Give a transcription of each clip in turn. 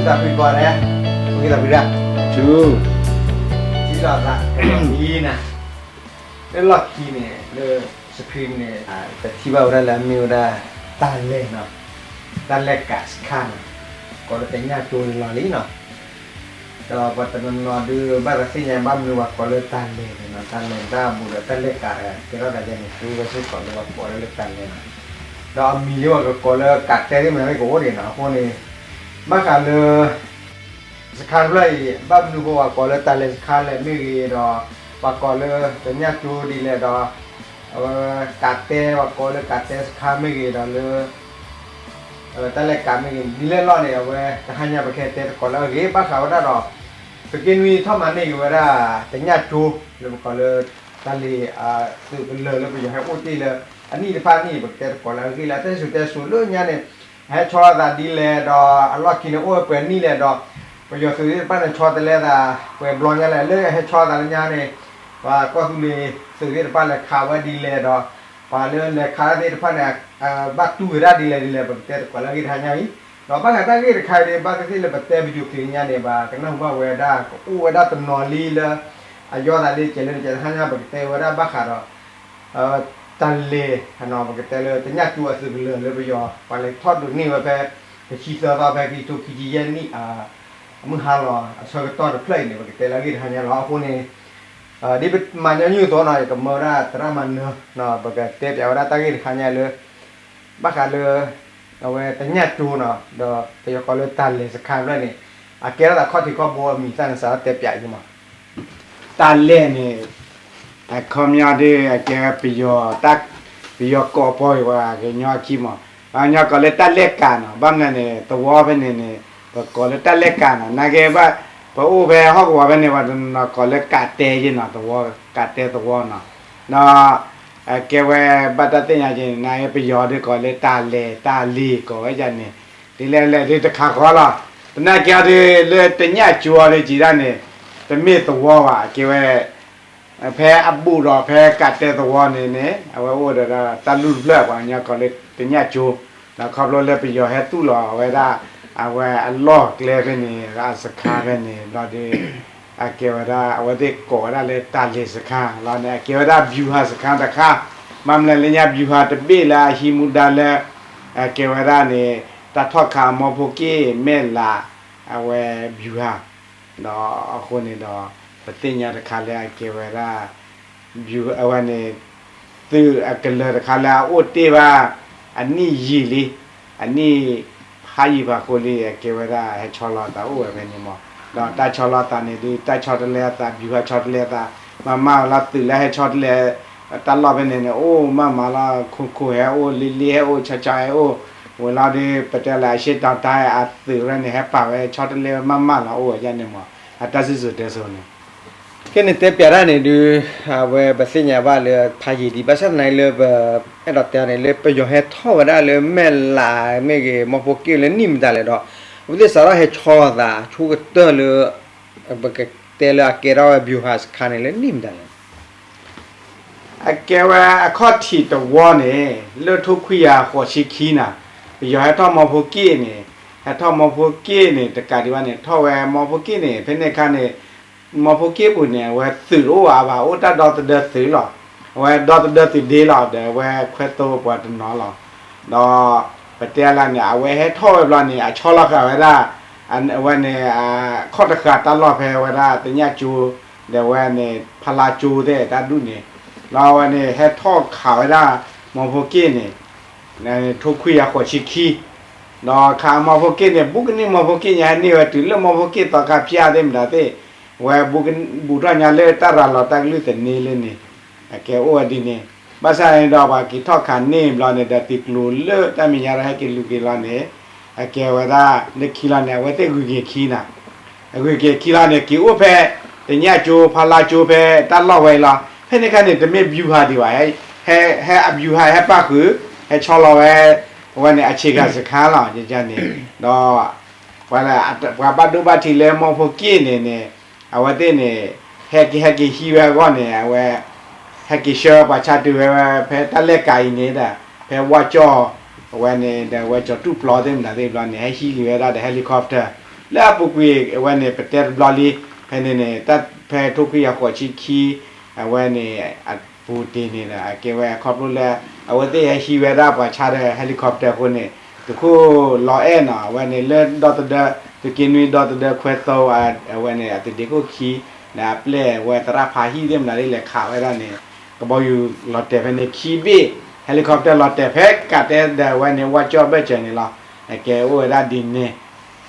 တၢ်ဖုၣ်ကီၢ်န့ၣ်, ဖုၣ်ကီၢ်တၢ်ဖုၣ်ဒၣ်, ထံလီၤသးလံနၤ, လၢလီၢ်ခံန့ၣ် လၢ Supreme န့ၣ် ပထံၣ်ဘၣ်ဝဲဒၣ်လၢအမ့ၢ်ဝဲဒၣ် တၢ်လဲၤနီၤ, တၢ်လဲၤကးစခါနီၤ, ကိးလၢတညၣ်ကၠိန့ၣ်လီၤလံနီၤ. ဒီးပှၤတနီၤနီၤဒုး ဘၣ်သးသ့ၣ်ညါ ဘၣ်မနုၤပှၤကိးလၢတၢ်လဲၤန့ၣ်နီၤ, တၢ်လဲၤတၢ်အဘူးဒီးတၢ်လဲၤကး ကဲထီၣ်သးယဲန့ၣ် သုဝဲစ့ၢ်ကီးလၢပှၤကိးလၢတၢ်လဲၤနီၤ. ဒီးအမံၤလၢပှၤကကိးလၢကးတဲသ့ၣ်မနုၤမ့ၢ်ကအိၣ်ဒံးနီၤ, အဃိန့ၣ် ဘၣ်ဃးလၢ စခါတဖျၢၣ်အံၤ ဘၣ်မနုၤဃိပှၤကိးလၢတၢ်လဲၤစခါလဲၣ်မ့ၢ်ဂ့ၤဒီး ပှၤကိးလၢတညၣ်ကၠိဒ်လဲၣ်ဒီး အဝဲကးတဲ ပှၤကိးလၢကးတဲစခါမ့ၢ်ဂ့ၤဒီးလၢ တၢ်လဲၤကးမ့ၢ်ဂ့ၤ ဒ်လဲၣ်လီၤန့ၣ် အဝဲတဟါညါပကတဲသကိးလၢအဂ့ၤ ဘၣ်ဃးဝဲဒၣ်ဒီး ပက့နွံထီၣ်မၤန့ၢ်က့ၤဝဲဒၣ် တညၣ်ကၠိ လၢပကိးလၢ တၢ်လဲၤအသုးကလၢၤလၢပယီၤဟဲအိၣ်တ့ၢ်လၢ အနံၣ်တဖၣ်အနံၣ် ပကတဲသကိးလၢအဂ့ၤလၢ တၢ်စံၣ်စိၤတဲစိၤလၢညါန့ၣ် အဟဲဆီလီၤသးဒ်လဲၣ်ဒီး အလီၢ်ခံန့ၣ် အိၣ်ဝဲပှဲၤနံၣ်လဲၣ်ဒီး ပယီၤသုးသ့ၣ်တဖၣ်န့ၣ် ဆီတလဲသး ပှဲၤဘျီညါလဲၣ် လၢအဟဲဆီသးလၢညါန့ၣ် ပှၤကီၢ်သူလ့ၤသုးသ့ၣ်တဖၣ်လဲၤခးဝဲဒ်လဲၣ်ဒီး ပှၤလၢလဲၤခးတၢ်သ့ၣ်တဖၣ်န့ၣ် ဘၣ်တူၢ်ဝဲဒၣ်ဒ်လဲၣ်ဒ်လဲၣ် ပကတဲသကိးလၢအဂ့ၤတဟါညါအံၤ, ဒီးဘၣ်ဃးတၢ်ဂ့ၢ်တခါအံၤဒီး ဘၣ်သ့ၣ်သ့ၣ်လၢပတဲပယိၤကျိာ်ညါန့ၣ် ဘၣ်ကနၢ်ဟူဘၣ်ဝဲဒၣ် ကအိၣ်ဝဲဒၣ်တနီၤလံလၢ အယီသးလၢကဲလၢကဲတဟါညါ ပကတဲဝဲဒၣ်ဘၣ်ဃးဒီး တၢ်လဲၤ ပကတဲလၢတညၣ်ကၠိအသုးကလၢၤလၢပယီၤ ပှၤလဲၤထီၣ်ဒုးန့ၢ်ဝဲဖဲ တဆံသၢသီဖဲခံကထိခံဆံယဲၢ်နံၣ် အမုၢ်ဟါလီၤ အဆၢကတီၢ်တဖျၢၣ်အံၤန့ၣ် ပကတဲလၢအဂ့ၢ်တဟါညါလီၤ. အဃိန့ၣ် ဒ်ပမၤညီနုၢ်အသိးနီၤ ယကမၢဝဲဒၣ်သရၣ်မၤနၢၤ ပကတဲပၠးဝဲဒၣ်တၢ်ဂ့ၢ်တဟါညါလၢ ဘၣ်ဃးလၢ အဝဲတညၣ်ကၠိနီၤ ဒီးပယီၤကိးလၢတၢ်လဲၤစခါဖျၢၣ်န့ၣ် အကဲထီၣ်သးခီၣ်ထံးခီၣ်ဘိအမံၤသၣ်န့ၣ် စးထီၣ်တဲပၠးယံမး တၢ်လဲၤန့ၣ် အခီပညီဒ်အကဲပယီၤ ပယီၤကိးပီၤအံၤပှၤကညီအခံမး ပှၤကညီကိးလၢတၢ်လဲၤကးနီၤ ဘၣ်မနုၤန့ၣ် သဝီဖဲန့ၣ်န့ၣ် ပကိးလၢတၢ်လဲၤကးနီၤ နာ်က့ဘၣ် ပအိၣ်ဖဲဟီၣ်ကဝီၤဖဲန့ၣ် ပှၤတနီၤနီၤကိးလၢကးတဲယ့နီၤ သဝီ ကးတဲသဝီနီၤ ဒီး အကဲဝဲဘၣ်တၢ်သ့ၣ်ညါက့ၤန့ၣ် နာ်က့ပယီၤဒ်ကိးလၢတၢ်လဲၤတၢ်လ့ၤကိးဝဲဒ်န့ၣ် ဒ်လဲၣ်လဲၣ်ဒ်တခါဃီလီၤ သနာ်က့အီၤဒ်လၢတညၣ်ကၠိအီၤဒ်ကံဒၣ်န့ၣ် တမ့ၢ်သဝီဘၣ် အကဲဝဲ ဖဲအဘူးဒီးဖဲကးတဲသဝီန့ၣ်န့ၣ် အဝဲအိၣ်ဒီးတၢ်လူၢ်တဖျၢၣ် ပှၤကညီကိးလၢတညၣ်ကၠိ ဒီးခီဖျိလၢပယီၤဟဲသူၣ်လီၤဝဲဒၣ် အဝဲအလီၢ်ကျဲဖဲန့ၣ် အစခါဖဲန့ၣ် ဘျီဒီး အကဲဝဲဒၣ် အဝဲသ့ၣ်ကိးဝဲဒၣ်လၢတၢ်လဲၤစခါလီၤန့ၣ် အကဲဝဲဒၣ် ဗျူဟာစခန်းတခါ မ့မ့ၢ်လၢညါ ဗျူဟာ တဘ့ၣ်လၢအဟံးမူဒါလၢ အကဲဝဲဒၣ်န့ၣ် တၢ်ထီၣ်ခးအမီဖိက့ၣ်မဲၢ်လး အဝဲ ဗျူဟာ ဒီးအဃိန့ၣ်ဒီး ပသ့ၣ်ညါတခါလၢအကဲဝဲဒၣ် အဝဲန့ၣ် သုးအကလၢၤတခါလၢအအိၣ်တ့ၢ်ဘၣ် အနံၣ်ယံာ်လံ အနံၣ်ဖးယံာ်ဖးဃိလံ အကဲဝဲဒၣ်ဟဲဆီလီၤအသးအိၣ်ဝဲဖဲန့ၣ်မး ဒီးတၢ်ဆီလီၤအသးန့ၣ်ဒ် တၢ်ဆီတလဲအသး ဗျူဟာဆီတလဲအသး မၤမၢ်လီၤ သုးလၢဟဲဆီတလဲ တၢ်လီၢ်ဖဲန့ၣ်န့ၣ် အိၣ်မးမးလီၤ ခိခိၣ်ဟဲအိၣ် လ့လ့ဟဲအိၣ် ဆီဆီဟဲအိၣ် ဝံၤလီၤဒီး ပတဲလၢအရှေ့တောင်တိုင်း အသုးရဲၣ်န့ၣ် ဟဲပာ်ဝဲဆီတလဲဝဲမးမးလီၤ အိၣ်ဝဲဒ်န့ၣ်မး အတၢ်စံၣ်စိၤတဲစိၤန့ၣ် ခဲန့ၣ်တဲပၠးတၢ်န့ၣ်ဒုး အဝဲပသ့ၣ်ညါဘၣ်လၢဖးယံာ်ဒံး ဘၣ်ဆၣ်သနာ်က့လၢပ အဲၣ်ဒိးတဲအီၤန့ၣ် လၢပယီၤဟဲထီၣ်ဝဲဒၣ်လၢမဲၢ်လးမ့ၢ်ဂ့ၤ မီဖိက့ၣ်လၢနံၣ်မတၤလဲၣ်ဒီး အဝဲသ့ၣ်စးထီၣ်ဟဲဆီလီၤသးဆိကတၢၢ်လၢ ပကတဲလၢအကဲထီၣ်ဝဲ ဗျူဟာစခန်းန့ၣ် လၢနံၣ်မတၤလဲၣ် အကဲဝဲအခီၣ်ထံးတဝီန့ၣ် လၢထိခွံကယၤဃိးဆံခံနၤ, ပယီၤဟဲထီၣ်မီဖိက့ၣ်န့ၣ်, ဟဲထီၣ်မီဖိက့ၣ်န့ၣ် တကးဒံးဘၣ်န့ၣ် ထီၣ်ဝဲမီဖိက့ၣ်န့ၣ် ဖဲန့ၣ်အခါန့ၣ် မီဖိက့ၣ်ပူၤန့ၣ် အဝဲသုးတအိၣ်ဘၣ်ဘၣ် အိၣ်တၢ်ဒီသဒၢသုးလီၤ. အဝဲဒီသဒၢသုးဒ့လီၤ ဒီးအဝဲခွဲသိပှၤတနီၤလီၤ. ဒီးပတဲလၢန့ၣ် အဝဲဟဲထီၣ်ဝဲဘျီန့ၣ် အဆီလီၤဃာ်ဝဲဒၣ် အဝဲန့ၣ် ခီၣ်တဃာ်တၢ်လီၢ်ဖဲဝဲဒၣ်သညၣ်ကၠိ ဒီးဝဲန့ၣ် ဖါလါကၠိသ့ၣ်တၢ်ဒူၣ်န့ၣ်, ဒီးဝဲန့ၣ် ဟဲထီၣ်ခးဝဲဒၣ် မီဖိက့ၣ်န့ၣ် ထိခွံကယၤဃိးဆံခံ, ဒီးခးမီဖိက့ၣ်န့ၣ် ဘူးကန့ၢ်မီဖိက့ၣ်ညါ ဟဲန့ၢ်ဝဲတုၤလၢမီဖိက့ၣ်သီခါဖၠၣ်သ့ၣ်မတၤသ့ၣ်, ဝဲဘူးထီၣ်ညါလၢတၢ်ရၤလီၤတၢ်ကလုၢ်သန့လၢန့ၣ်, အကဲအိၣ်ဝဲဒ်န့ၣ်, ဘၣ်ဆၣ်န့ၣ်ဒီးပှၤက့ၤထီၣ်ခးန့ၢ်ဘျီန့ၣ်ဒီး သုးကျိၤလၢတၢ်မဲာ်ညါဒီးဟဲက့ၤလူၤက့ၤလီၤန့ၣ်, အကဲဝဲဒၣ်လၢခံလီၤန့ၣ် အဝဲသ့ၣ်ဂုၤက့ၤခံနၤ အဂုၤက့ၤခံလီၤန့ၣ် က့ၤအိၣ်ဖဲ သညၣ်ကၠိ ဖါလါကၠိဖဲတၢ်လီၢ်ဝဲအံၤလီၤ. ဖဲန့ၣ်အခါန့ၣ် တမ့ၢ်ဗျူဟာဒံးဘၣ်, ဟဲ ဟဲအဗျူဟာ ဟဲပၣ်ဃုာ် ဟဲဆီလီၤဝဲ အဝဲန့ၣ် အဆ့ကၤစခါလီၤန့ၣ်, ဒီး ပှၤ ပှၤဘၣ်ဒိဘၣ်ထံးလၢမီဖိက့ၣ်န့ၣ်န့ၣ် အဝဲသ့ၣ်န့ၣ် ဟဲက့ၤ ဟဲက့ၤဟံးဝဲအဂီၢ်န့ၣ် အဝဲ ဟဲက့ၤဆှၢပှၤဆါတုၤဝဲ ဖဲတၢ်လဲၣ်ကးအံၤန့ၣ်ဒီး ဖဲဝၣ်ကၠီၣ် အဝဲန့ၣ်ဒီး ဝဲကၠီၤတူၢ်ပျီသ့ၣ်မတၤသ့ၣ်ဘျီန့ၣ် ဟဲဟံးက့ၤဝဲဒၣ်ဒီး helicopter လၢအပူၤကွံာ်အဝဲန့ၣ် ပတဲတဘျီလံ, ဖဲန့ၣ်န့ၣ် တၢ်ဖဲထိခွံကယၤဃိးဆံခံ အဝဲန့ၣ် အပူၤတ့ၢ်န့ၣ်ဒီး အကဲဝဲခီဖျိလၢ အဝဲသ့ၣ်ဟဲဟံးဝဲဒၣ်ပှၤဆါဒီး helicopter အဃိန့ၣ် သုးခိၣ်လီၤအဲၣ်နီၤ အဝဲန့ၣ်လၢဒီသဒၢ သုးက့နွံဒီသဒၢခွဲးသီ အဝဲန့ၣ် အသုးဒ့ခိၣ်ခံ ဒီးအပျဲၢ်ဝဲသရၣ်ဖးဟံၣ်သ့ၣ်မနုၤသ့ၣ်လဲၤခးဝဲဒၣ်န့ၣ် ကဘီယူၤလီၤတဲာ်ဖဲန့ၣ်ခံဘ့ၣ်, helicopter လီၤတဲာ်ဖဲကးတဲဒီးအဝဲန့ၣ် ဝၣ်ကၠီၣ်ဘၢၣ်စၢၤန့ၣ်လီၤ. အကဲအိၣ်ဝဲဒၣ်ဒ်န့ၣ်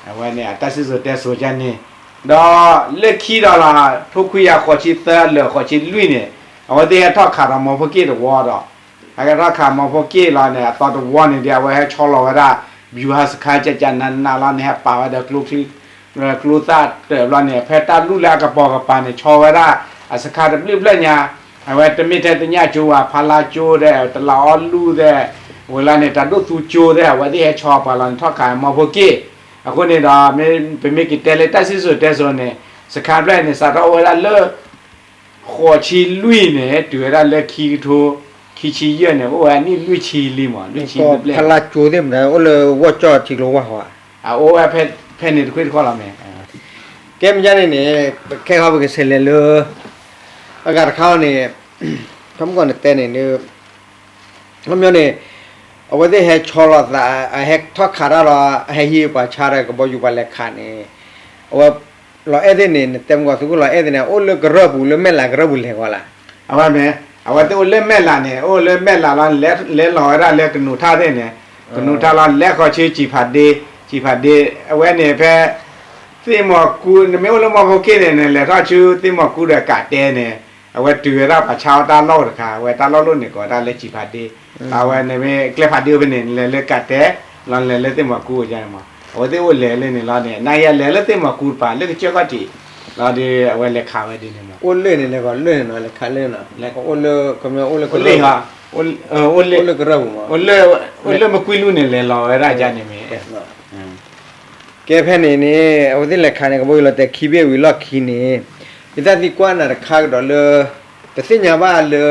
အဝဲန့ၣ် အတၢ်စံၣ်စိၤတဲစိၤကန့ၣ်, ဒီးလၢခံဒီးလီၤ ထိခွံကယၤဃိးဆံသၢလၢာ်ဃိးဆံလွံၢ်န့ၣ် အဝဲသ့ၣ်ဟဲထီၣ်ခးဒီးမီဖိက့ၣ်တဝီဒီး ဟဲထီၣ်ခးမီဖိက့ၣ်လီၤန့ၣ် အသီတဝီန့ၣ်ဒီး အဝဲဟဲဆီလီၤဝဲဒၣ် ဗျူဟာစခန်း ကကနန လီၤန့ၣ် ဟဲပာ်ဝဲဒီးကျိ ကျိသၣ်တၢၢ်ဘျီန့ၣ် ဖဲတၢ်လူၢ်လၢအကပိာ်ကပၤန့ၣ် ဆီဝဲဒၣ် အစခန်းတဘျုးဖျၢၣ်ညါ, အဝဲတမ့ၢ်ထဲတညၣ်ကၠိဘၣ် ဖါလါကၠိဒီး တလးအီလူၢ်ဒီး ဝဲလီၤန့ၣ် တၢ်ဒိၣ်သူကၠိဒီး အဝဲသ့ၣ်ဟဲဆီပှၤလီၤန့ၣ် ထီၣ်ခးမီဖိက့ၣ်, အဃိန့ၣ်ဒီး ပမ့ၢ်က့ၤတဲလၢတၢ်စံၣ်စိၤတဲစိၤန့ၣ် စခန်းဖျၢၣ်န့ၣ် စးထီၣ်အိၣ်ဝဲဒၣ်လၢ ဃိးဆံလွံၢ်န့ၣ် တုၤဝဲဒၣ်လၢခံကထိ ခံဆံယဲၢ်န့ၣ် အိၣ်ဝဲနံၣ်လွံၢ်ဆံလံမး လွံၢ်ဆံဘျဲၣ်, ဖါလါကၠိသ့ၣ်မတၤ အိၣ်လၢဝီၢ်ကၠီၣ်ထံကျိဝၢ်ဃီဧါ, အအိၣ်ဝဲဖဲန့ၣ်တခွ့ၣ်တခီလီၤမ့ၢ်, ကဲမ့ၢ်ဒ်န့ၣ်န့ၣ် ခဲခီပကဆဲးလဲၤလၢ အဂၤတခါန့ၣ် ခီမီန့ၣ်တဲန့ၣ် ခီမီန့ၣ် အဝဲသ့ၣ်ဟဲဆီလီၤသး အဟဲထီၣ်ခးတၢ်လီၤ အဟဲဟံးပှၤဆါဒီးကဘီယူၤပှၤလဲၤခးန့ၣ်, အဝဲ လီၤအဲၣ်သ့ၣ်န့ၣ် နတဲမ့ၢ်ကီး သုးခိၣ်လီၤအဲၣ်သ့ၣ်န့ၣ် အိၣ်လၢကရၢၢ်ပူၤလၢမဲၢ်လးကရၢၢ်ပူၤလဲၤဂီၤလၢ အဝဲမ့ၢ် အဝဲသ့ၣ်အိၣ်လၢမဲၢ်လးန့ၣ် အိၣ်လၢမဲၢ်လးလီၤ လဲၤလီၤဝဲဒၣ်လၢကနူးထၣ်သ့ၣ်န့ၣ်, ကနူးထၣ်လီၤ လဲၤဃီၤဆူစံာ်ဖးဒ့, စံာ်ဖးဒ့, အဝဲန့ၣ်ဖဲ သ့ၣ်မီၤကူ နမ့ၢ်အိၣ်လၢမီဖိက့ၣ်န့ၣ် နလဲၤထီၣ်ဆူသ့ၣ်မီၤကူဒီးကးတဲန့ၣ်, အဝဲတုၤဝဲဒၣ်ပှၤဆါအီၣ်တၢ်လီၢ်အိၣ်တခါ အဝဲတၢ်လီၢ်လိၣ်န့ၣ် ကိးဝဲဒၣ်လၢစံာ်ဖးဒ့, အဝဲန့ၣ်မ့ၢ်ကျဲဖးဒ့အိၣ်ဖဲန့ၣ် နလဲၤလၢကးတဲ လီၤနလဲၤလၢသ့ၣ်မီၤကူအယါန့ၣ်မး အဝဲသ့ၣ်အိၣ်လဲၤလၢန့ၣ်လီၤန့ၣ် နၤယၤလဲၤလၢသ့ၣ်မီၤကူတပၤ လၢကစၢၢ်ခီၣ်ထံး, လီၤဒီး အဝဲလဲၤခးဝဲဒ်န့ၣ်မး, အိၣ်လၢန့ၣ်လဲၤခးလၢန့ၣ်လီၤ လဲၤခးလၢန့ၣ်လီၤ, အိၣ်လၢ အိၣ်လၢကရၢၢ်ပူၤမး, အိၣ်လၢမကွံလူၢ်န့ၣ် လဲၤလီၤဝဲဒၣ်ယါန့ၣ်မ့ၢ် ကဲဖဲန့ၣ်န့ၣ် အဝဲသ့ၣ်လဲၤခးန့ၣ် ကဘီယူၤလီၤတဲာ်ခံဘ့ၣ်ဝံၤလီၢ်ခံန့ၣ်, ယတၢ်သံကွၢ်နၤတခါကဒီးလၢ ပသ့ၣ်ညါဘၣ်လၢ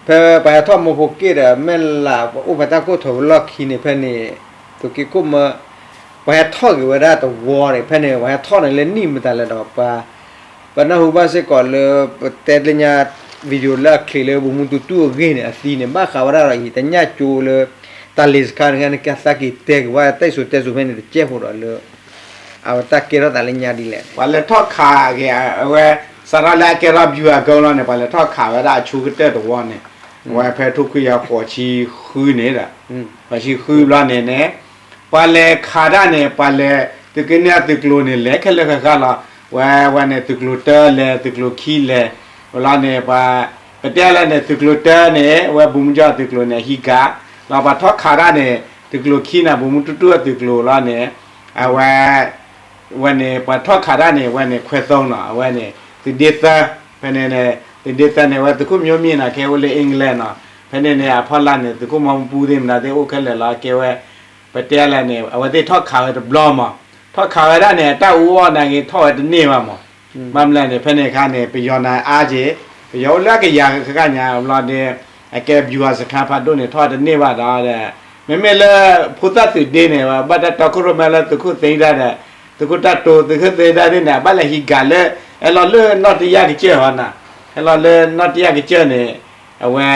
ဖဲပှၤဟဲထီၣ်မီဖိက့ၣ်ဒီး မဲၢ်လး ပှၤအိၣ်ဖဲတၢ်ခိၣ်ထိးဝံၤလီၢ်ခံန့ၣ် ဖဲန့ၣ် သုးက့ခိၣ်မၢ ပှၤဟဲထီၣ်က့ၤဝဲဒၣ်တဝီန့ၣ် ဖဲန့ၣ် ပှၤဟဲထီၣ်န့ၣ်လၢနံၣ်မတၤလဲၣ်ဒီး ပှၤ ပနၢ်ဟူဘၣ်စ့ၢ်ကီးလၢ ပတဲလၢညါ video လၢအချံးလၢ ဗိုလ်မှူးတူတူအဂ့ၢ်န့ၣ် အသံန့ၣ် ဘၣ်ဃးဝဲဒၣ်ဒီးအံၤ တညၣ်ကၠိလၢ တၢ်လ့ၤစခါန့ၣ် ကသးက့ၤတဲက့ၤဝဲ တၢ်စံၣ်စိၤတဲစိၤဖဲန့ၣ် တကဲဖိဒီးလၢ အဝဲတၢ်ကဲထီၣ်သးလၢညါဒ်လဲၣ်. ပှၤလဲၤထီၣ်ခးက့ၤ အဝဲ စးထီၣ်လၢအကဲထီၣ် ဗျူဟာကုန်း လီၤန့ၣ် ပှၤလဲၤထီၣ်ခးဝဲဒၣ်အဆိကတၢၢ်တဝီန့ၣ် အဝဲဖဲထိခွံကယၤဃိးဆံဃုန့ၣ်ဒီး ဃိးဆံဃုဘျီန့ၣ်န့ၣ် ပှၤလဲၤခးတၢ်န့ၣ် ပှၤလဲၤ သုးက့နွံအသုးကျိၤန့ၣ် လဲၤခဲလၢာ်ဃၣ်ဃၣ်လီၤ. ဝဲ ဝဲန့ၣ် သုးကျိၤတၢလဲၤ သုးကျိၤခံလဲၤ ဝံၤလီၤန့ၣ် ပှၤ ပတဲလဲၣ်န့ၣ် သုးကျိၤတၢန့ၣ် အဝဲ ဗိုလ်မှူးချုပ် သုးကျိၤန့ၣ် ဟံးကး လီၤ ပှၤထီၣ်ခးတၢ်န့ၣ် သုးကျိၤခံန့ၣ် ဗိုလ်မှူးတူတူအသုးကျိၤလီၤန့ၣ် အဝဲ ဝဲန့ၣ် ပှၤထီၣ်ခးတၢ်န့ၣ် ဝဲန့ၣ် ခွဲးသုးနီၤ အဝဲန့ၣ် သုးဒ့သၢ ဖဲန့ၣ်န့ၣ် သုးဒ့သၢန့ၣ် အဝဲသုးခိၣ်မျိုးမြင့်နီၤ ကဲအိၣ်လၢ England နီၤ ဖဲန့ၣ်န့ၣ် အဖီလာ်န့ၣ် သုးခိၣ်မီပူသ့ၣ်မတၤသ့ၣ်အိၣ်ခဲလၢာ်လီၤ ကဲဝဲ ပတဲလဲၣ်န့ၣ် အဝဲသ့ၣ်ထီၣ်ခးဝဲတဘျီမး ထီၣ်ခးဝဲဒၣ်န့ၣ် အတၢ်အူအီၣ်နာ်က့ၤထီၣ်ဝဲတန့ၢ်ဘၣ်မး ဘၣ်မနုၤလဲၣ်န့ၣ် ဖဲန့ၣ်အခါန့ၣ် ပယီၤန့ၣ်အါက့ၤ ပယီၤအိၣ်လၢအကယၤဃၣ်ဃၣ်ညါ ဘျီဒီး အကဲ ဗျူဟာစခန်း ဖးဒိၣ်န့ၣ် ထီၣ်ဝဲတန့ၢ်ဘၣ်ဒီး မ့မ့ၢ်လၢ ဖိသၣ်သုးဒ့န့ၣ် ဘၣ်တၢ်တီခိၣ်ရိၣ်မဲလၢသုးခိၣ်သ့ၣ်တၢ်ဒီး သုးခိၣ်တၢ်တိၤ သုးခိၣ်သ့ၣ်တၢ်သ့ၣ်န့ၣ် အဘၣ်လဲၤဟံးကးလၢ ဟဲလီၤလၢနီၢ်တယၢ်ကစၢၢ်ဟီနီၤ ဟဲလီၤလၢနီၢ်တယၢ်ကစၢၢ်န့ၣ် အဝဲ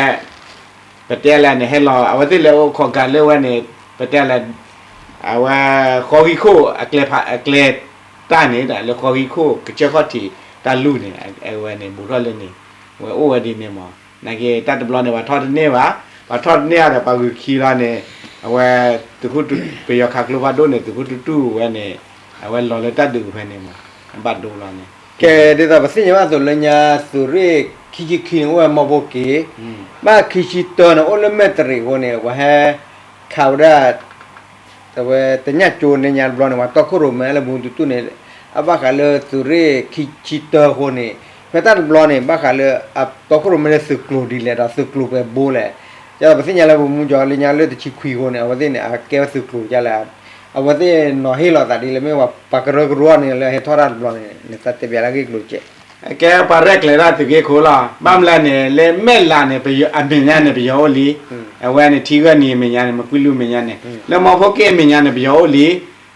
ပတဲလဲၣ်န့ၣ် ဟဲလီၤ အဝဲသ့ၣ်လဲၤအိၣ်ခိးကးလၢဝဲန့ၣ် ပတဲလဲၣ် အဝဲ ဃီဂံၢ်ခိၣ် အကျဲတၢ်န့ၣ် လၢဃီဂံၢ်ခိၣ် ကစၢၢ်ခီၣ်ထံးတၢ်လူၢ်န့ၣ် အဝဲန့ၣ် ဘူးထီၣ်လၢန့ၣ် ဝဲအိၣ်ဝဲဒ်န့ၣ်မး နာ်က့ၤ တၢ်တဘျီန့ၣ် ပှၤထီၣ်တန့ၢ်ဘၣ် ပှၤထီၣ်တန့ၢ်အါဒီး ပှၤဂုာ်ခံလီၤန့ၣ် အဝဲ သုးခိၣ် ပယီၤခးကျိဖးဒိၣ်န့ၣ် သုးခိၣ်တူၢ်တူၢ်ဝဲန့ၣ် အဝဲလီၤလၢတၢ်ဒုးဖဲန့ၣ်မး ဘၣ်ဒိလီၤန့ၣ် ကဲ ဒ်သိးပသ့ၣ်ညါဘၣ်အသိးလၢညါ သုးရ့ၣ်ခံဆံခံန့ၣ် အိၣ်ဝဲမီဖိက့ၤ ဘၣ်ခံဆံတၢန့ၣ် အိၣ်လၢမဲၢ်တရံးအဃိန့ၣ် ပှၤဟဲ ခးဝဲဒၣ် အဝဲတညၣ်ကၠိန့ၣ်ညါတဘျီန့ၣ် ပှၤတီခိၣ်ရိၣ်မဲလၢ ဗိုလ်မှူးတူတူန့ၣ် အဘၣ်ဃးလၢသုးရ့ၣ်ခံဆံတၢအဃိန့ၣ် ဖဲတၢ်တဘျီန့ၣ် ဘၣ်ဃးလၢအတီခိၣ်ရိၣ်မဲလၢသုးကျိၤဒ်လဲၣ်ဒီးသုးကျိၤပှဲၤဘိလဲၣ် ကဲဒီးပသ့ၣ်ညါလၢ ဗိုလ်မှူးချုပ် လၢညါလၢတဆံခွံအဃိန့ၣ် အဝဲသ့ၣ်န့ၣ် အကဲဝဲသုးကျိၤဒ်လဲၣ် အဝဲသ့ၣ်နီၤဟ့ၣ်လီၤသးဒ်လဲၣ် မ့ၢ်ပှၤကရၢကရိန့ၣ်လၢဟဲထီၣ်တၢ်တဘျီန့ၣ် နသးတဲပၠးလၢအဂ့ၢ်ကျိၤစဲး ကဲပှၤရဲၣ်ကျဲၤတၢ်သုးက့ခိၣ်လီၤ ဘၣ်မနုၤလဲၣ်န့ၣ် လၢမဲၢ်လးန့ၣ် အမဲာ်ညါန့ၣ် ပယီၤအိၣ်လံ အဝဲန့ၣ် ထံဂၢၢ်နံၤအမဲာ်ညါန့ၣ် မကွံလူၢ်အမဲာ်ညါန့ၣ် လၢမီဖိက့ၣ်အမဲာ်ညါန့ၣ် ပယီၤအိၣ်လံ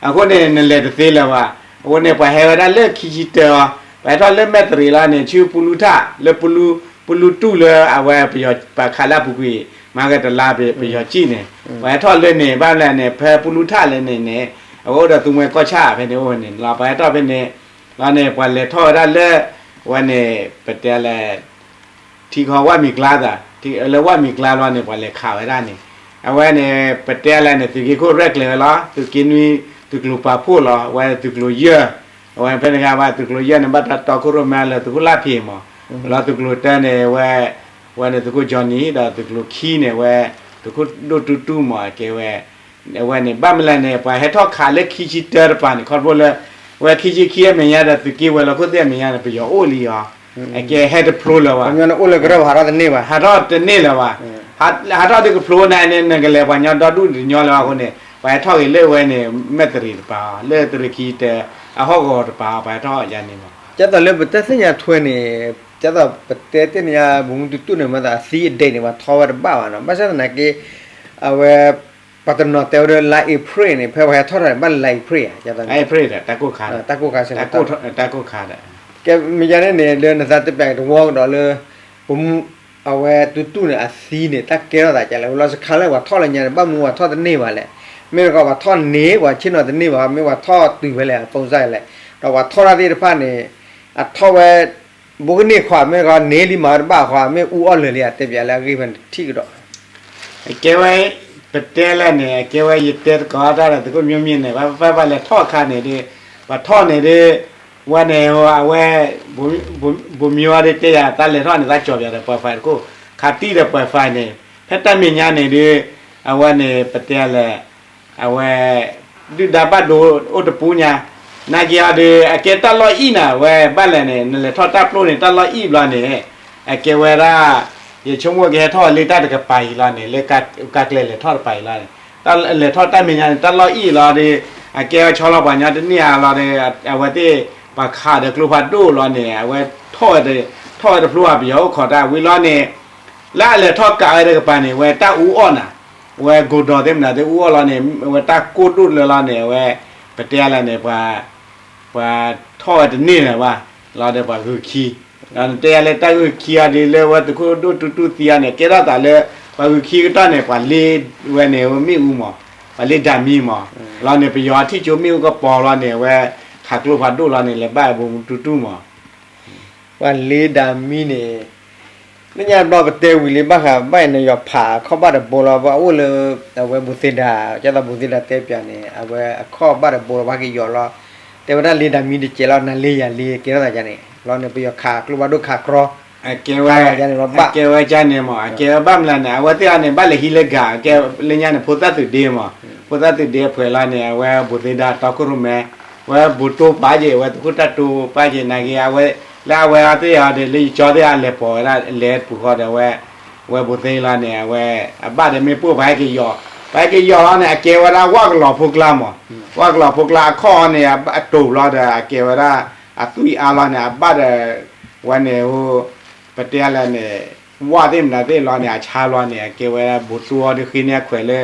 အဃိန့ၣ် နလဲၤတသ့လၢၤဘၣ် အဃိန့ၣ် ပှၤဟဲဝဲဒၣ်လၢခံဆံတၢအီၤ, ပှၤဟဲထီၣ်လၢမဲၢ်တရံးလီၤန့ၣ် ဆူပူလူထၣ် လၢပူလူတူၢ်လၢအဝဲပယီၤပခးလၢအပူၤကွံာ် မၤကတလါ ပယီၤကံၣ်န့ၣ် ပှၤဟဲထီၣ်လၢန့ၣ် ဘၣ်မလဲၣ်န့ၣ် ဖဲပူလူထၣ်လၢန့ၣ်န့ၣ် အဝဲအိၣ်ဒီးသူမှဲကီၢ်ဆၣ်ဖဲန့ၣ်အိၣ်န့ၣ်လီၤ. ပှၤဟဲထီၣ်ဖဲန့ၣ်လီၤန့ၣ် ပှၤလဲၤထီၣ်ဝဲဒၣ်လၢ အဝဲန့ၣ် ပတဲလၢ ထံခီဝၣ်မံၤကျါသး လၢဝၣ်မံၤကျါလီၤန့ၣ် ပှၤလဲၤခးဝဲဒၣ်န့ၣ် အဝဲန့ၣ် ပတဲလၢန့ၣ် သုးက့ခိၣ်ရဲၣ်ကျဲၤဝဲလီၤ. သုးက့နွံ သုးကျိၤပာ်ဖှိၣ်လီၤ. ဝဲသုးကျိၤယဲၢ် အဝဲဖဲန့ၣ်အခါ သုးကျိၤယဲၢ်န့ၣ် ဘၣ်တၢ်တီခိၣ်ရိၣ်မဲလၢသုးခိၣ်လၢ်ဖံးမး လီၤ. သုးကျိၤတၢန့ၣ် ဝဲ ဝဲန့ၣ်သုးခိၣ်ကၠီနံၤ ဒီးသုးကျိၤခံန့ၣ် ဝဲ သုးခိၣ်ဒိၣ်တူတူမး အကဲဝဲ အဝဲန့ၣ် ဘၣ်မလဲၣ်န့ၣ် ပှၤဟဲထီၣ်ခးလၢခံဆံတၢတပၤန့ၣ် ခီဖျိလၢ ဝဲခံဆံခံအမဲာ်ညါဒီး သုးက့ဝဲၤလီၢ်ခိၣ်သ့ၣ်အမဲာ်ညါန့ၣ် ပယီၤအိၣ်လံအီၤ အကဲဟဲတဖျိလၢၤဘၣ် အိၣ်လၢကရၢၢ် ဟးထီၣ်တန့ၢ်ဘၣ် ဟးထီၣ်တန့ၢ်လၢၤဘၣ်. ဟးထီၣ်ဒုးကဖျိန့ၣ်န့ၣ် နကလဲၤပှၤညီဒီဒူၣ်တညီလၢၤဘၣ်အဃိန့ၣ် ပှၤဟဲထီၣ်က့ၤလၢဝဲန့ၣ် မဲၢ်တရံးတပၤအီၤ လၢသုးရ့ၣ်ခံဆံတၢ အဟီၣ်ကဝီၤတပၤအီၤ ပှၤဟဲထီၣ်ယါန့ၣ်မး. ကဲသိးလၢပတဲသ့ၣ်ညါထွဲန့ၣ် ကဲသိးပတဲသ့ၣ်ညါ ဘိးမုၢ်တူတူန့ၣ် မၤသးအသံအဒဲးန့ၣ် ပှၤထီၣ်ဝဲတဘၣ်ဘၣ်နီၤ ဘၣ်ဆၣ်သနာ်က့ အဝဲ ပှၤတနီၤတဲဝဲဒၣ်လါအ့ဖြ့ၣ်န့ၣ် ဖဲပှၤဟဲထီၣ်တၢ်န့ၣ် ဘၣ်လါအ့ဖြ့ၣ်ဧါ တၢ်ကိၢ်ခါ တၢ်ကိၢ်ခါ တၢ်ကိၢ်ခါဒီး ကဲမ့ၢ်ယါန့ၣ်န့ၣ် လၢနသးတပျးကတဝီကဒီးလၢ ပမူ အဝဲတူတူန့ၣ် အသံန့ၣ် တၢ်ကဲထီၣ်သးကလဲၣ် ဝဲလီၤစခါလၢပှၤထီၣ်လၢညါန့ၣ် ဘၣ်မနုၤပှၤထီၣ်တန့ၢ်ဘၣ်လဲၣ်. မ့ၢ်တခီပှၤထီၣ်န့ၢ် ပှၤဆ့ၣ်နီၤတန့ၢ်ဘၣ် မ့ၢ်ပှၤထီၣ်တုၤဖဲလဲၣ် အပိစၢ်လဲၣ် ဒီးပှၤထီၣ်တၢ်သ့ၣ်တဖၣ်န့ၣ် အထီၣ်ဝဲ ဘိကန့ၢ်ခွါ မ့ၢ်တခီန့ၢ်လံမၤဝဲတဘၣ်ခွါ မ့ၢ်အူအီၣ်လၢာ်လံ အတဲပျးလၢအဂ့ၢ်ဖဲန့ၣ်ထံၣ်ကဒီး အကဲဝဲ ပတဲလဲၣ်န့ၣ် အကဲဝဲယတဲသကိးတၢ်ဒီးသုးခိၣ်မျိုးမင်းန့ၣ် ပှၤလဲၤထီၣ်အခါန့ၣ်ဒီး ပှၤထီၣ်န့ၣ်ဒီး ဝဲန့ၣ်အဝဲ ဘိးမၠိဝါဒီးတဲယၤ တၢ်လဲၤထီၣ်န့ၣ် တၢ်ကၠီၤပျးဒီးပှၤဖးတခိၣ် ခးတံၢ်ဒီးပှၤဖးန့ၣ် ဖဲတၢ်မဲာ်ညါန့ၣ်ဒီး အဝဲန့ၣ် ပတဲလဲၣ် အဝဲ ဒုၣ်ဒါဘၣ်ဒိအိၣ်တပူၤညါ နာ်က့အီၤဒီး အကဲတၢ်လီၢ်အံၣ်နၤ ဝဲဘၣ်လဲၣ်န့ၣ် နလဲၤထီၣ်တၢ်ပျိန့ၣ် တၢ်လီၢ်အံၣ်ဘျီန့ၣ် အကဲဝဲဒၣ် ယဆိကမိၣ်ကဟဲထီၣ်လၢတၢ်တကပၤအံၤလီၤန့ၣ် လၢကါကျဲလဲၤထီၣ်တပၤအံၤလီၤန့ၣ် လဲၤထီၣ်တၢ်မဲာ်ညါန့ၣ် တၢ်လီၢ်အံၣ်လီၤဒီး အကဲဝဲဆီလီၤပှၤညီတန့ၢ်ဧါလီၤဒီး အဝဲသ့ၣ် ပှၤခးဒီးကျိဖးဒိၣ်လီၤန့ၣ် အဝဲ ထီၣ်ဝဲတပျိဘၣ် ပယီၤအိၣ်ခိးတၢ်ဝံၤလီၤန့ၣ် လၢအလဲၤထီၣ်ကးဝဲတကပၤန့ၣ် ဝဲတၢ်အူအီၣ်နၤ ဝဲကိးဒီးသ့ၣ်မနုၤသ့ၣ်အူအီၣ်လီၤန့ၣ် ဝဲတၢ်ကိၢ်ဒိၣ်လၢလီၤန့ၣ် အဝဲ ပတဲလဲၣ်န့ၣ် ပှၤ ပှၤထီၣ်ဝဲတန့ၢ်လၢၤဘၣ် လီၤဒီးပှၤဂုာ်ခံ ဒီးနတဲယၤလၢတၢ်ဂုာ်ခံအီၤဒ်လၢဝဲသုးခိၣ်ဒိၣ်တူတူသံအီၤန့ၣ် ကဲထီၣ်သးလၢ ပှၤဂုာ်ခံကတီၢ်န့ၣ် ပှၤလ့ဝဲန့ၣ်မ့ၣ်အူမး ပှၤလ့ဒၣ်မံမး လီၤန့ၣ် ပယီၤထံၣ်ကၠိမ့ၣ်အူကပီၤလီၤန့ၣ် အဝဲ ခးကျိဖးဒိၣ်လီၤန့ၣ် လဲၤဘၣ်ဘိးမုၢ်တူတူမး ပှၤလ့ဒၣ်မံန့ၣ် လၢညါဘျီပတဲဝံၤလံဘၣ်ဃး ဘၣ်အံၤန့ၣ် ယီၤဖးအခီၣ်ဘၣ်တဘိလီၤ ပှၤအိၣ်လၢ အဝဲဘူးသ့ဒၣ် ကဲသိးဘူးသ့ဒၣ်တဲပျးန့ၣ် အဝဲအခီၣ်ဘၣ်တဘိလီၤ ပှၤကယီၤလီၤ တဲဝဲဒၣ်လ့ဒၣ်မံတစဲးလီၤ နၤလ့ယၤလ့ ကဲထီၣ်သးန့ၣ် လီၤန့ၣ် ပယီၤခးကျိဖးဒိၣ်ခးကြီ အကဲဝဲ အကဲဝဲကန့ၣ်မး အကဲဝဲဘၣ်မနုၤန့ၣ် အဝဲသ့ၣ်အီၤန့ၣ် ဘၣ်လဲၤဟံးလၢဂၤ အကဲလၢညါန့ၣ် ဖိသၣ်သုးဒ့မး ဖိသၣ်သုးဒ့အဖှဲးလီၤန့ၣ် အဝဲဘူးသ့ဒၣ်တီခိၣ်ရိၣ်မဲ ဝဲဘူးတိၢ်ပာ်က့ၤ ဝဲသုးခိၣ်တၢ်တိၢ်ပာ်က့ၤ နာ်က့ အဝဲ လၢအဝဲအီၤသ့ၣ်အီၤဒီး လၢယကၠီသ့ၣ်အလဲၤပိာ်ဝဲဒၣ် လဲၤပူၤဃီဒီးဝဲ ဝဲဘူးသ့လီၤန့ၣ် အဝဲ အဘၣ်ဒီးမ့ၣ်ပိၢ်ပှၤဟဲက့ၤယီၤ ပှၤဟဲက့ၤယီၤလီၤန့ၣ် အကဲဝဲဒၣ်ဝၣ်ကလီၤဖိကျါမး ဝၣ်ကလီၤဖိကျါအခီၣ်အီၤန့ၣ် အတိာ်ဘျီဒီး အကဲဝဲဒၣ် အသွံၣ်အါလီၤန့ၣ် အဘၣ်ဒီး ဝဲန့ၣ် ပတဲလဲၣ်န့ၣ် ဝၣ်သ့ၣ်မနုၤသ့ၣ်လီၤန့ၣ် အဆါဘျီန့ၣ် အကဲဝဲဘူးတိၢ်အီၤဒီးဃ့န့ၢ်အခွဲးလၢ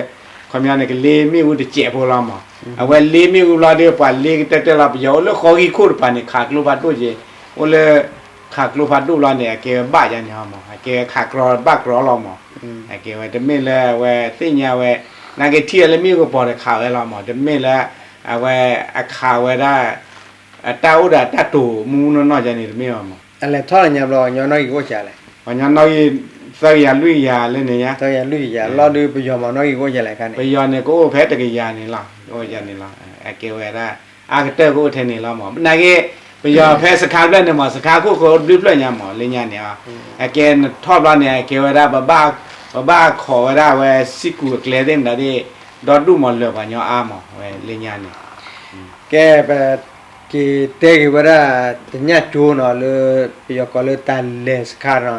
ခီပညီန့ၣ် ကလ့မ့ၣ်အူတစဲးဖိလီၤမး အဝဲလ့မ့ၣ်အူဘျီဒီး ပှၤလ့ကတၢၢ်တၢၢ်လီၤ ပယီၤအိၣ်လၢဃီဂံၢ်ခိၣ်တပၤန့ၣ် ခးကျိဖးဒိၣ်က့ၤ အိၣ်လၢ ခးကျိဖးဒိၣ်လီၤန့ၣ် အကဲဝဲဘၣ်ယါန့ၣ်မး အကဲဝဲခးကြီဘၣ်ကြီလီၤမး အကဲဝဲတမ့ၢ်လၢအဝဲသ့ၣ်ညါဝဲ နာ်က့ထံၣ်အီၤလၢမ့ၣ်အူကပီၤဒီးခးဝဲလီၤမး တမ့ၢ်လၢ အဝဲအခးဝဲဒၣ် အတၢ်အိၣ်ဒီးအတၢ်တိာ်မူမူနီၢ်နီၢ်ယါန့ၣ်တမ့ၢ်ဘၣ်မး အလဲၤထီၣ်လၢညါဘျီ ပှၤညီနီၣ်ဂံၢ်ကအိၣ်စှၤလဲၣ် ပှၤညီနီၣ်ဂံၢ် သၢကယၤလွံၢ်ကယၤလၢန့ၣ်ညါ သၢကယၤလွံၢ်ကယၤ လီၤဒုးပယီၤမၤနီၣ်ဂံၢ်ကအိၣ်စှၤလဲၣ်ခါန့ၣ် ပယီၤန့ၣ်ကအိၣ်ဖဲတကယၤန့ၣ်လီၤ ကအိၣ်ယါန့ၣ်လီၤ အကဲဝဲဒၣ် အါကတၢၢ်ကအိၣ်ထဲန့ၣ်လီၤမး နာ်က့ ပယီၤဖဲစခါဖျၢၣ်န့ၣ်မး စခါခိၣ်ဃၢၤဘျုးဖျၢၣ်ညါမး လၢညါန့ၣ် အကဲနထီၣ်ဘျီန့ၣ် အကဲဝဲဒၣ် ပဘၣ်ခိးဝဲဒၣ်ဝဲ စံၣ်ကူၤအကျဲသ့ၣ်မတၤသ့ၣ် ဒီဒူၣ်မးလၢာ်ပှၤညီအါမး ဝဲလၢညါန့ၣ် ကဲ ပက့ၤတဲက့ၤဝဲဒၣ် တညၣ်ကၠိနီၤ လၢ ပယီၤကိးလၢတၢ်လဲၤစခါနီၤ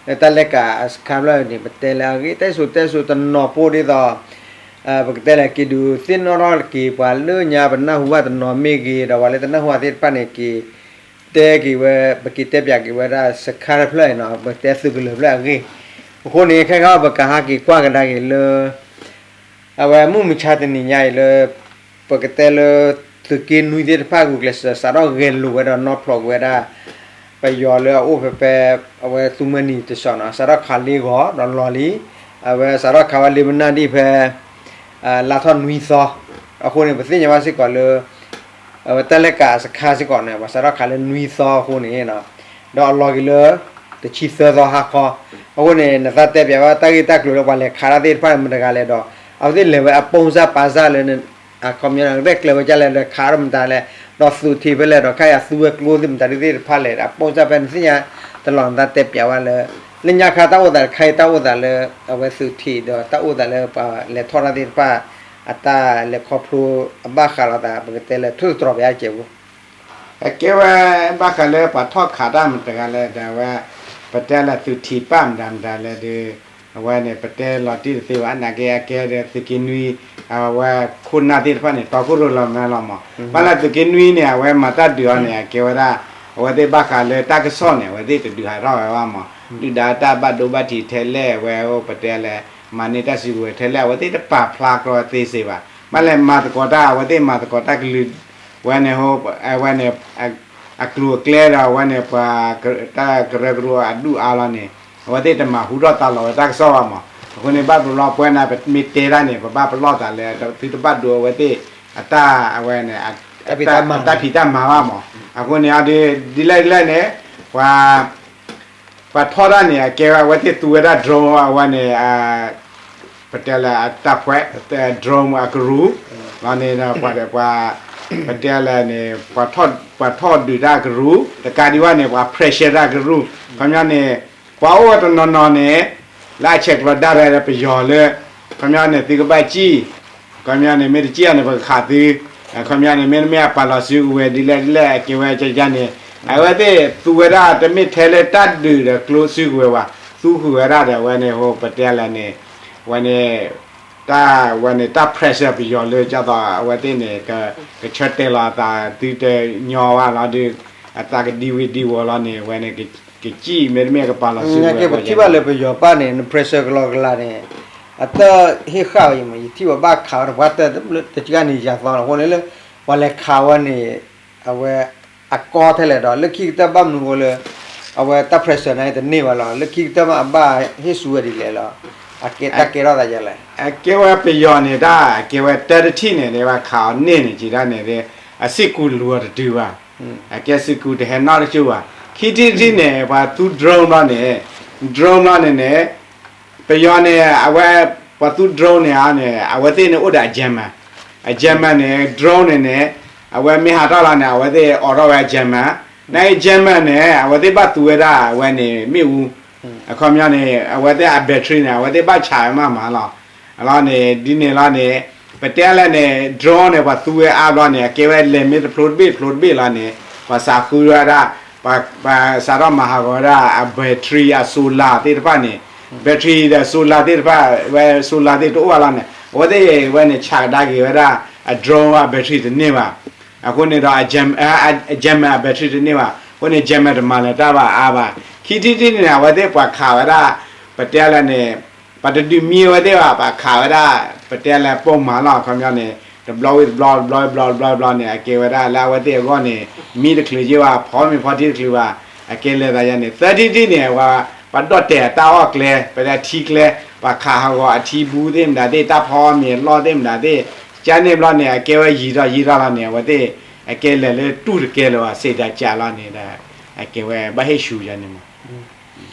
လၢတၢ်လဲၤကးစခါဖျၢၣ်န့ၣ် ပတဲလၢအဂ့ၢ် တၢ်စံၣ်စိၤတဲစိၤတနီၤဖိဒ်သိး ပကတဲလဲၣ် က့ၤဒုးသ့ၣ်နီၣ်ထီၣ်က့ၤ ပှၤလၢညါပနၢ်ဟူဘၣ်တနီၤမ့ၢ်ဂ့ၤ ဒီးပှၤလၢတနၢ်ဟူဘၣ်သ့ၣ်တဖၣ်န့ၣ် က့ၤတဲက့ၤဝဲ ပက့ၤတဲပၠးက့ၤဝဲဒၣ်စခါတဖျၢၣ်အံၤနီၤ ပတဲသုးကလၢၤဖျၢၣ်အဂ့ၢ် အဃိန့ၣ် ခဲခါပကဟးက့ၤကွၢ်ကဒါက့ၤလၢ အဝဲမုၢ်မဆါတနံၤညါအံၤလၢ ပကတဲလၢ သုးက့နွံသ့ၣ်တဖၣ်ဂုာ်ကျဲးစၢး စးထီၣ်ဂဲၤလိာ်ဝဲဒီးနီၣ်ဖျိးကွံာ်ဝဲဒၣ် ပယီၤလၢအအိၣ်ဖဲဖဲ အဝဲသူမၢနံၤတစီၤနီၤ စးထီၣ်ခးလ့ဂီၤဒီးလီၤလံ, အဝဲစးထီၣ်ခးဝဲလ့မနၢ်ဒံၣ်ဖဲ လါထီၣ်နွံသီ, အဃိန့ၣ် ပသ့ၣ်ညါဘၣ်စ့ၢ်ကီးလၢ အဝဲတၢ်လဲၤကးစခါစ့ၢ်ကီးန့ၣ် ပှၤစးထီၣ်ခးလၢနွံသီအဃိန့ၣ် ဒီးအလီၤက့ၤလၢ တဆံသၢသီဟါခီ, အဃိန့ၣ် နသးတဲပၠးဝဲတၢ်ဂ့ၢ်တၢ်ကျိၤလၢပှၤလဲၤခးတၢ်သ့ၣ်တဖၣ်န့ၣ်မတဂၤလဲၣ်ဒီး အဝဲသ့ၣ်လဲၤဝဲအပိၢ်စၢ်ပာ်စၢ်လၢ အခီပညီန့ၣ် ရဲၣ်ကျဲၤဝဲဒ်လဲၣ်ဒီးခးထီၣ်မတၤလဲၣ်, ဒီးသုးထံးဖဲလဲၣ်ဒီး ခဲအံၤအသူဝဲကျိသ့ၣ်မတၤဒ်သ့ၣ်တဖၣ်လဲၣ် အပိၢ်စၢ်ဖဲနသ့ၣ်ညါတလီၢ်နသးတဲပၠးဝဲလၢ လၢညါခါတၢ်အိၣ်သးတခါအံၤတၢ်အိၣ်သးလၢ အဝဲသုးထံးဒီးတၢ်အိၣ်သးလၢပှၤလဲၤထီၣ်တၢ်သ့ၣ်တဖၣ် အတၢ်လဲၤခီဖျိအဘၣ်ဃးလိာ်သး ပကတဲလၢထိၣ်သတြီၤပယါကဲးပူၤ အကဲဝဲ ဘၣ်ဃးလၢပှၤထီၣ်ခးတၢ်မတၤတဂၤလဲၣ်ဒီး အဝဲ ပတဲလၢသုးထံးပၢ်မတၤမတၤလဲၣ်ဒီး အဝဲန့ၣ် ပတဲလီၤတံၢ်တသ့ဘၣ် နာ်က့အကဲဒီးသုးက့နွံ အဝဲခိၣ်နၢ်သ့ၣ်တဖၣ်န့ၣ် တီခိၣ်ရိၣ်လီၤမဲာ်လီၤမး, ဘၣ်လၢသုးက့နွံန့ၣ် အဝဲမၤတၢ်ဒုးအီၤန့ၣ် အကဲဝဲဒၣ် အဝဲသ့ၣ်ဘၣ်ဃးလၢတၢ်ကစီၣ်န့ၣ် အဝဲသ့ၣ်တဒုးဟးထီၣ်ဝဲဘၣ်မး, ဒုၣ်ဒါတၢ်ဘၣ်ဒိဘၣ်ထံးထဲလဲၣ် အဝဲအိၣ်ပတဲလၢ မၤန့ၢ်တၢ်စုကဝဲၤထဲလဲၣ် အဝဲသ့ၣ်တပာ်ဖျါကီသ့စ့ၢ်ဘၣ်, ဘၣ်လဲၣ်မၤသကိးတၢ် အဝဲသ့ၣ်မၤသကိးတၢ်ကလုာ် ဝဲန့ၣ် ဝဲန့ၣ် အကျိၤအကျဲဒီး အဝဲန့ၣ် ပှၤ တၢ်ကရၢကရိအဒူၣ်အါလီၤန့ၣ် အဝဲသ့ၣ်တမၤဟူထီၣ်သါလီၤဝဲတၢ်ကစီၣ်ဘၣ်မး, အဃိန့ၣ် ဘၣ်ပလီၢ်ပှဲၤန့ၣ် ပမ့ၢ်တဲတၢ်န့ၣ် ပဘၣ်ပလီၢ်သးလၢ သုတဘၣ်ဒိအဝဲသ့ၣ် အတၢ် အဝဲန့ၣ် အတၢ်ဖံးတၢ်မၤဘၣ်မး, အဃိန့ၣ် ဒ်လဲၣ်ဒ်လဲၣ်န့ၣ် ပှၤ ပှၤထီၣ်တၢ်န့ၣ် အကဲဝဲအဝဲသ့ၣ်သူဝဲဒၣ် drone အဝဲန့ၣ် ပတဲလၢတၢ်ဖှဲ drone အကရူၢ် လီၤန့ၣ် ပှၤ ပတဲလၢန့ၣ် ပှၤထီၣ်ဒုးတၢ်ကရူၢ် တကးဒံးဘၣ်န့ၣ် ပှၤ pressure တၢ်ကရူၢ် ခီပညီန့ၣ် ပှၤအိၣ်ဝဲတနီၤနီၤန့ၣ် လၢအဆဲးကျိးဒၣ်ရဲၣ်ဒီးပယီၤလၢ ခီပညီန့ၣ် သုကဘၣ်စံၣ် ခီပညီန့ၣ် မ့ၢ်တစံၣ်အီၤန့ၣ် ပကခးသု, ခီပညီန့ၣ် မ့တမ့ၢ်အပာ်လီၤစုကဝဲၤဒ်လဲၣ်ဒ်လဲၣ် အကဲဝဲကယါန့ၣ် အဝဲသ့ၣ်သူဝဲဒၣ်တမ့ၢ်ထဲလၢတၢ်ဒုးဒီးကျိစုကဝဲၤဘၣ်, သူဃုာ်ဝဲဒၣ်ဒီးအဝဲန့ၣ် ပတဲလၢန့ၣ် ဝဲန့ၣ် တၢ်ဝဲန့ၣ် တၢ် pressure ပယီၤလၢ ကၢ်သိး အဝဲသ့ၣ်န့ၣ် ကဆၢတဲာ်လီၤအသးသုတညီဘၣ်လီၤဒီး အသးကဒံဝ့ၤဒံဝီၤလီၤန့ၣ် အဝဲန့ၣ် ကစံၣ်မ့တမ့ၢ်ကပာ်လီၤစုကဝဲၤ ပထံၣ်ဘၣ်လၢပယီၤပၢ်န့ၣ် န pressure ကလီကလီန့ၣ် အတၢ်ဟ့ၣ်ဃာ်အီၤအံၤမး ယထံၣ်ပှၤဘၣ်ခးဝဲတပှၢ်တၢၢ်တဘျုးတကၢ်န့ၣ် ယၤသီလီၤ အဃိန့ၣ်လၢ ပှၤလဲၤခးဝဲန့ၣ် အဝဲ အကီထဲလဲၣ်ဒီး လၢခံကတၢၢ်ဘၣ်မနုၤအဃိလၢ အဝဲတၢ် pressure န့ၣ်တန့ၢ်ဘၣ်လီၤ လၢခံကတၢၢ်မးအဘၣ်ဟ့ၣ်ဆူၣ်ဝဲဒ်လဲၣ်လီၤ အကဲတၢ်ကဲထီၣ်သးယၤလဲၣ် အကဲဝဲပယီၤန့ၣ်တၢ် အကဲဝဲတၢတထံၣ်န့ၣ် ဒ်ဘၣ်ခးအီၤန့ၢ်န့ၣ် ကံဒၣ်န့ၣ် အစ့ၢ်ကီးလူၤအီၤတတုၤဘၣ် အကဲစ့ၢ်ကီးတဟဲနီၣ်တကၠိၢ်ဘၣ် ခံထံၣ်တထံၣ်န့ၣ် ပှၤသူ drone ဘျီန့ၣ် drone ဘျီန့ၣ်န့ၣ် ပယီၤန့ၣ် အဝဲ ပှၤသူ drone န့ၣ်န့ၣ် အဝဲသ့ၣ်န့ၣ်အိၣ်ဒီးအ jammer, အ jammer န့ၣ် drone န့ၣ်န့ၣ် အဝဲမ့ၢ်ဟးထီၣ်လီၤန့ၣ် အဝဲသ့ၣ်အိးထီၣ်ဝဲအ jammer, နာ်က့ jammer န့ၣ် အဝဲသ့ၣ်ဘၣ်သူဝဲဒၣ်အဝဲန့ၣ်မ့ၣ်အူ, အခီပညီန့ၣ် အဝဲသ့ၣ်အ battery န့ၣ် အဝဲသ့ၣ်ဘၣ်ဆးဝဲမးမးလီၤ. အလီၢ်န့ၣ် ဒ်န့ၣ်လီၤန့ၣ် ပတဲလဲၣ်န့ၣ် drone န့ၣ် ပှၤသူဝဲအါဘျီန့ၣ် အကဲဝဲလဲၤမ့ၢ်တဖျိတဘ့ၣ်တဖျိတဘ့ၣ်လီၤန့ၣ် ပှၤစးဃုဝဲဒၣ် ပှၤစးထီၣ်မၤဟးဂီၤဝဲဒၣ်အ battery အ solar သ့ၣ်တဖၣ်န့ၣ် battery ဒီး solar သ့ၣ်တဖၣ် ဝဲ solar သ့ၣ်တအိၣ်ဘၣ်လီၤန့ၣ် အဝဲသ့ၣ်ဝဲန့ၣ် ဆးကဒါက့ၤဝဲဒၣ်အ drone အ battery တန့ၢ်ဘၣ်. အဃိန့ၣ်ဒီး jammer အ battery တန့ၢ်ဘၣ်. အဃိန့ၣ် jammer တမၤလၢၤတၢ်ဘၣ်အါဘၣ်. ခံထံၣ်တထံၣ်န့ၣ် အဝဲသ့ၣ်ပှၤခးဝဲဒၣ် ပတဲလဲၣ်န့ၣ် ပှၤတဒုးမံဝဲသ့ၣ်ဘၣ် ပှၤခးဝဲဒၣ် ပတဲလဲၣ်ပိာ်မၤလီၤ အခီပညီန့ၣ် တဘျီဝံၤတဘျီ တဘျီဝံၤတဘျီ တဘျီန့ၣ် အကဲဝဲဒၣ်လၢအဝဲသ့ၣ်အဂီၢ်န့ၣ် မံတချုးက့ဘၣ် ဖီမ့ၤဖီထံတချုးဘၣ် အကဲလဲၤသးယါန့ၣ် သၢထံၣ်တထံၣ်န့ၣ် ပှၤဒီၣ်တဲာ်အတၢ်အီၣ်ကျဲ ပတဲထံကျဲ ပှၤခးဟးဂီၤအထံဘူသ့ၣ်မတၤသ့ၣ် တၢ်ဖီမ့ၤအလီၢ်သ့ၣ်မတၤသ့ၣ် ကန့ၣ်ဘျီန့ၣ် အကဲဝဲယံၤထီၣ်ယံၤထီၣ်လီၤန့ၣ် အဝဲသ့ၣ် အကဲလဲၤလၢတူၢ်တကဲလၢၤဘၣ် စံးတၢ်ကးလီၤန့ၣ်ဒီး အကဲဝဲဘၣ်ဟ့ၣ်ဆူၣ်ယါန့ၣ်မး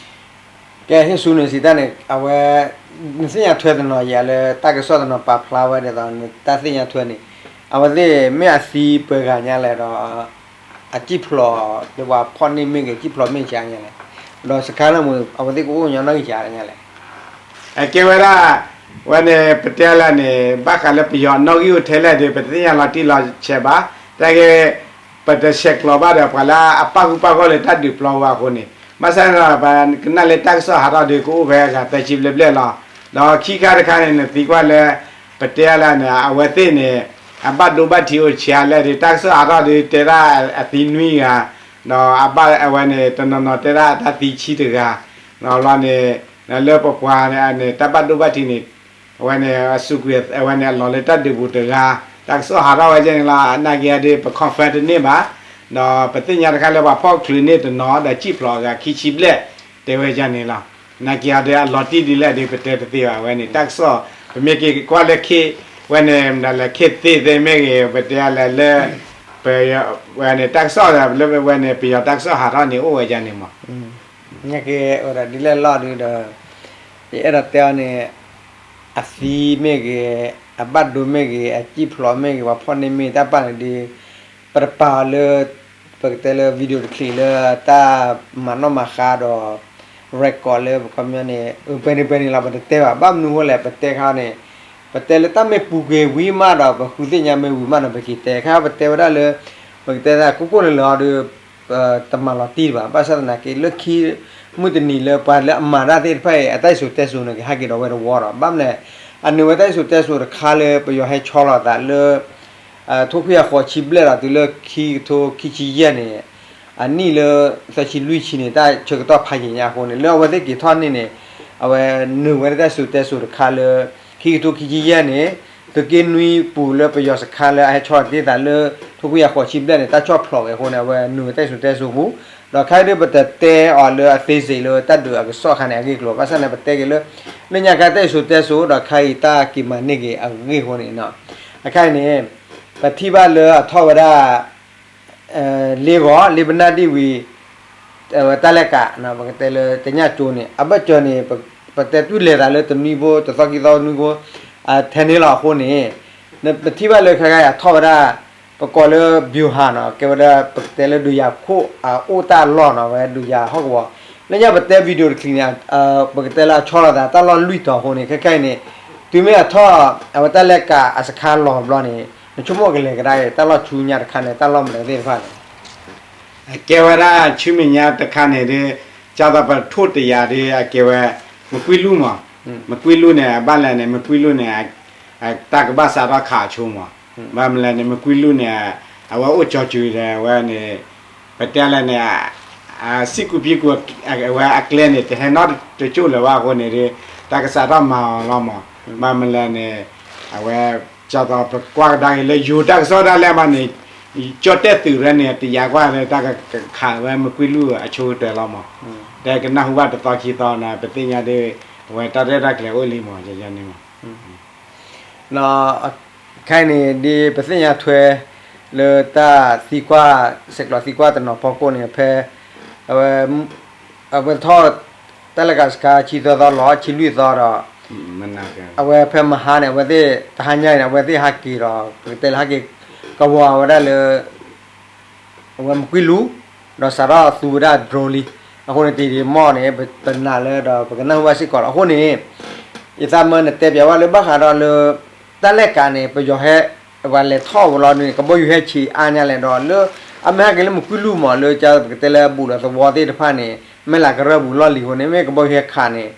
ကဲဟ့ၣ်ဆူၣ်န့ၣ်စံးတၢ်န့ၣ် အဝဲ နသ့ၣ်ညါထွဲတနီၤယၤလၢတၢ်ကစီၣ်တနီၤပာ်ဖျါဝဲဒ်သိး နတၢ်သ့ၣ်ညါထွဲန့ၣ် အဝဲသ့ၣ်မ့ၢ်အသံပှဲၤဂၤညါလဲၣ်ဒီး အစံၣ်ဖျိးလၢပှၤဖီၣ်န့ၢ်မ့ၢ်ဂ့ၤ စံၣ်ဖျိးမ့ၢ်ကါညါလဲၣ် ဒီးစခါလၢမူ အဝဲသ့ၣ်ကအိၣ်ညီနီၣ်ဂံၢ်စှၤညါလဲၣ် အကဲဝဲဒၣ် ဝဲန့ၣ် ပတဲလဲၣ်န့ၣ် ဘၣ်ဃးလၢပယီၤအနီၣ်ဂံၢ်အိၣ်ထဲလဲၣ်ဒီး ပတသ့ၣ်ညါလီၤတံၢ်လီၤဆဲးဘၣ်. တၢ်ဂ့ၢ် ပတဆဲးကျိးဘၣ်ဒီးပှၤလၢအပာ်ဃူပာ်ဂီၢ်လၢတၢ်ဒုးပျီဝဲအဃိန့ၣ် ဘၣ်ဆၣ်န့ၣ်ဒီး ပကနၣ်လၢတၢ်ကစီၣ်ဟးထီၣ်ဒီးကအိၣ်ဖဲအဂၤသၢဆံဘျဲၣ်ဘျဲၣ်လီၤ. ဒီးခံခါတခါန့ၣ် နသံကွၢ်လၢ ပတဲလဲၣ်န့ၣ် အဝဲသ့ၣ်န့ၣ် အဘၣ်ဒိဘၣ်ထံးအိၣ်ဆံးအါလဲၣ်ဒီး တၢ်ကစီၣ်ဟးထီၣ်ဒီးတဲဒၣ်အသံနွံဂၤ ဒီးအဘၣ်အဝဲန့ၣ် တနီၤနီၤတဲဒၣ်တၢ်သံဆံတဂၤ ဒီးလီၤန့ၣ် လၢပပှၤန့ၣ် တၢ်ဘၣ်ဒိဘၣ်ထံးန့ၣ် အဝဲန့ၣ် အစူးကွံာ် အဝဲန့ၣ် အလီၢ်လၢတၢ်ဒုးပူၤတဂၤ တၢ်ကစီၣ်ဟးထီၣ်ဝဲဒ်န့ၣ်လီၤ. နာ်က့အီၤဒီး ပ confirm တန့ၢ်ဘၣ်, ဒီးပသ့ၣ်ညါတခါလၢပှၤဖီၣ်ချုးန့ၢ်တနီၤ ဒီးစံၣ်ဖျိးအဂၤခံဆံဘျဲၣ် တဲဝဲဒ်န့ၣ်လီၤ. နာ်က့အီၤဒီးအလီၤတံၢ်ဒ်လဲၣ်ဒီး ပတဲတသ့ဘၣ်ဝဲန့ၣ် တၢ်ကစီၣ် ပမ့ၢ်က့ၤကွၢ်လၢခ့ ဝဲန့ၣ် မတၤလဲၣ် ခ့သ့ၣ်သ့ၣ်မ့ၢ်ဂ့ၤ ပတဲလဲၣ်လၢ ပ ဝဲန့ၣ် တၢ်ကစီၣ်လၢဝဲန့ၣ် ပယီၤတၢ်ကစီၣ်ဟးထီၣ်န့ၣ် အိၣ်ဝဲဒ်န့ၣ်မး. နာ်က့အိၣ်ဒီးဒ်လဲၣ်လီၤဒုးဒီး ယအဲၣ်ဒိးတဲအီၤန့ၣ် အသံမ့ၢ်ဂ့ၤ, အဘၣ်ဒိမ့ၢ်ဂ့ၤ, အစံၣ်ဖျိးမ့ၢ်ဂ့ၤ, ပှၤဖီၣ်န့ၢ်မ့ၢ်တၢ်ပာ်န့ၣ်ဒီး ပတပာ်အီၤလၢ ပကတဲလၢ video တချံးလၢတၢ်မၤနီၣ်မၤဃါဒီး record လၢပခီပညီန့ၣ် ပှဲၤန့ၣ်ပှဲၤန့ၣ်လီၤ ပတတဲဘၣ်. ဘၣ်မနုၤအဃိလဲၣ် ပတဲခါန့ၣ် ပတဲလၢတၢ်မ့ၢ်ပူၤကွံာ်ဝံၤမးဒီး ပဃုသ့ၣ်ညါမ့ၢ်ဝံၤမးဒီး ပက့ၤတဲခါ ပတဲဝဲဒၣ်လၢ ပကတဲဒၣ်ကိၢ်ကိၢ်လၢၤလၢၤအီၤဒီး တမၤလီၤတံၢ်ဘၣ်. ဘၣ်ဆၣ်သနာ်က့ လၢခံမုၢ်တနံၤလၢပှၤလၢအမၤတၢ်သ့ၣ်တဖၣ်အံၤ အတၢ်စံၣ်စိၤတဲစိၤန့ၣ် ကဟဲက့ၤဒီးဝဲတဝီဒီး ဘၣ်မနုၤလဲၣ် အနုၤဝဲတၢ်စံၣ်စိၤတဲစိၤတခါလၢပယီၤဟဲဆီလီၤသးလၢ ထိခွံကယၤဃိးဆံဘျဲၣ်ဒီးတုၤလၢခံကထိခံဆံယဲၢ်န့ၣ် အနံၣ်လၢသၢဆံလွံၢ်ဆံန့ၣ် တၢ်ဆၢကတီၢ်ဖးယံာ်ညါအဃိန့ၣ် လၢအဝဲသ့ၣ်က့ၤထီၣ်န့ၢ်န့ၣ် အဝဲနုာ်ဝဲဒၣ်တၢ်စံၣ်စိၤတဲစိၤတခါလၢ ခံကထိခံဆံယဲၢ်န့ၣ် သုးက့နွံပူၤလၢပယီၤစခါလၢအဟဲဆီလီၤတ့ၢ်သးလၢ ထိခွံကယၤဃိးဆံဘျဲၣ်န့ၣ် တၢ်ဆီၣ်ဖျိးဝဲအဃိန့ၣ် အဝဲနုာ်ဝဲတၢ်စံၣ်စိၤတဲစိၤပူၤ ဒီးခဲအံၤဒုးပတတဲအီၤလၢအသေးစိတ်လၢတၢ်ဒုးအကစီၣ်အခါန့ၣ် အဂ့ၢ်အကျိၤ ဘၣ်ဆၣ်န့ၣ် ပတဲက့ၤလၢ လၢညါခါတၢ်စံၣ်စိၤတဲစိၤ ဒီးခဲအံၤတၢ်က့ၤမၤန့ၢ်က့ၤအဂ့ၢ်အဃိန့ၣ် အခါအံၤန့ၣ် ပထံၣ်ဘၣ်လၢအထီၣ်ဝဲဒၣ် လ့ဂီၤ လ့ပနၢ်ဒံၣ်ဝံၤ တၢ်လဲၤကး ပကတဲလၢတညၣ်ကၠိန့ၣ် အဘၢၣ်စၢၤန့ၣ် ပတဲတူၢ်လဲၤသးလၢတနွံဖိ တသီခံသီနွံဖိ ထဲန့ၣ်လီၤအဃိန့ၣ် ပထံၣ်ဘၣ်လၢခဲခါအံၤအထီၣ်ဝဲဒၣ် ပကိးလၢ ဗျူဟာ နီၤ ကဲဝဲဒၣ် ပကတဲလၢဒုးယၤခိၣ်အအိၣ်တၢ်လီၢ်နီၤ ဝဲဒုးယၤဟီၣ်ကဝီၤ လၢညါပတဲ video တချံးန့ၣ် ပကတဲလၢအဆီလီၤသးတၢ်လီၢ်လွံၢ်တီၤအဃိန့ၣ် ခဲခါအံၤန့ၣ် တုၤမ့ၢ်အထီၣ် အဝဲတၢ်လဲၤကးအစခါလီၤဘျီန့ၣ် နဆိကမိၣ်ကလဲၤကဒါအံၤ တၢ်လီၢ်ဆူညါတခါန့ၣ် တၢ်လီၢ်မနုၤသ့ၣ်တဖၣ်န့ၣ် အကဲဝဲဒၣ်ဆူမဲာ်ညါတခါန့ၣ်ဒီး ကၢ်သိးပထိၣ်တယၤဒီး အကဲဝဲ မကွံလူၢ်မး, မကွံလူၢ်န့ၣ် အဘၣ်လဲၣ်န့ၣ် မကွံလူၢ်န့ၣ် တၢ်ကဘၣ်စးထီၣ်ခးအဆိမး, ဘၣ်မနုၤလဲၣ်န့ၣ် မကွံလူၢ်န့ၣ် အဝဲအိၣ်ကၠီၤစူၤဒီး အဝဲန့ၣ် ပတဲလဲၣ်န့ၣ် စံၣ်ကူးပံကူး အဝဲအကျဲန့ၣ် တဟဲနီတကၠိၢ်လၢၤဘၣ်အဃိန့ၣ်ဒီး တၢ်ကစးထီၣ်မၤအီၤလီၤမး, ဘၣ်မနုၤလဲၣ်န့ၣ် အဝဲ ကၢ်သိးပကွၢ်ကဒါက့ၤလၢယိၤတၢ်ကစီၣ်ဒၣ်လဲာ်မးန့ၣ် ကၠီၣ်တဲၣ်သုးရဲန့ၣ် တယၤကွၢ်လၢတၢ်ကခးဝဲမကွံလူၢ်အဆိကတၢၢ်လီၤမး, တဲကနၢ်ဟူဘၣ်တသီခံသီန့ၣ် ပသ့ၣ်ညါဒီး အဝဲတၢ်ရဲၣ်တၢ်ကျဲၤအိၣ်လံမး ယန့ၣ်မး ခဲအံၤန့ၣ် ဒ်ပသ့ၣ်ညါထွဲ လၢတၢ်သံကွၢ် ဆဲးကျိးသံကွၢ်တနီၤဖီခိၣ်န့ၣ် ဖဲ အဝဲ အဝဲထီၣ် တၢ်လဲၤကးစခါ ဆံသၢသီလီၤ ဆံလွံၢ်သီဒီး အဝဲဖဲမဟါန့ၣ် အဝဲသ့ၣ် တဟါညါအံၤန့ၣ် အဝဲသ့ၣ်ဟးက့ၤဒီး ပကတဲလၢဟးက့ၤ ကဝီၤဝဲဒၣ်လၢ အဝဲမကွံလူၢ် ဒီးစးထီၣ်သူဝဲဒၣ် drone လံ. အဃိန့ၣ် တံၤဒံးမီၢ်န့ၣ် ပနာ်လၢဒီး ပကနၢ်ဟူဘၣ်စ့ၢ်ကီးလီၤ. အဃိန့ၣ် ယသးမၢနတဲပၠးဝဲလၢဘၣ်ဃးဒီးလၢ တၢ်လဲၤကးန့ၣ် ပယီၤဟဲ ပှၤလဲၤထီၣ်ဝဲလီၤဒ်န့ၣ် ကဘီယူၤဟဲဆံးအါညါလဲၣ်ဒီး လၢအမ့ၢ်ဟဲက့ၤလၢမကွံလူၢ်မး လၢကပကတဲလၢအဘူးဒီးသဝီသ့ၣ်တဖၣ်န့ၣ် မ့ၢ်လၢကရၢၢ်ပူၤလီၢ်လံၤအဃိန့ၣ် မ့ၢ်ကဘီယူၤဟဲခးန့ၣ်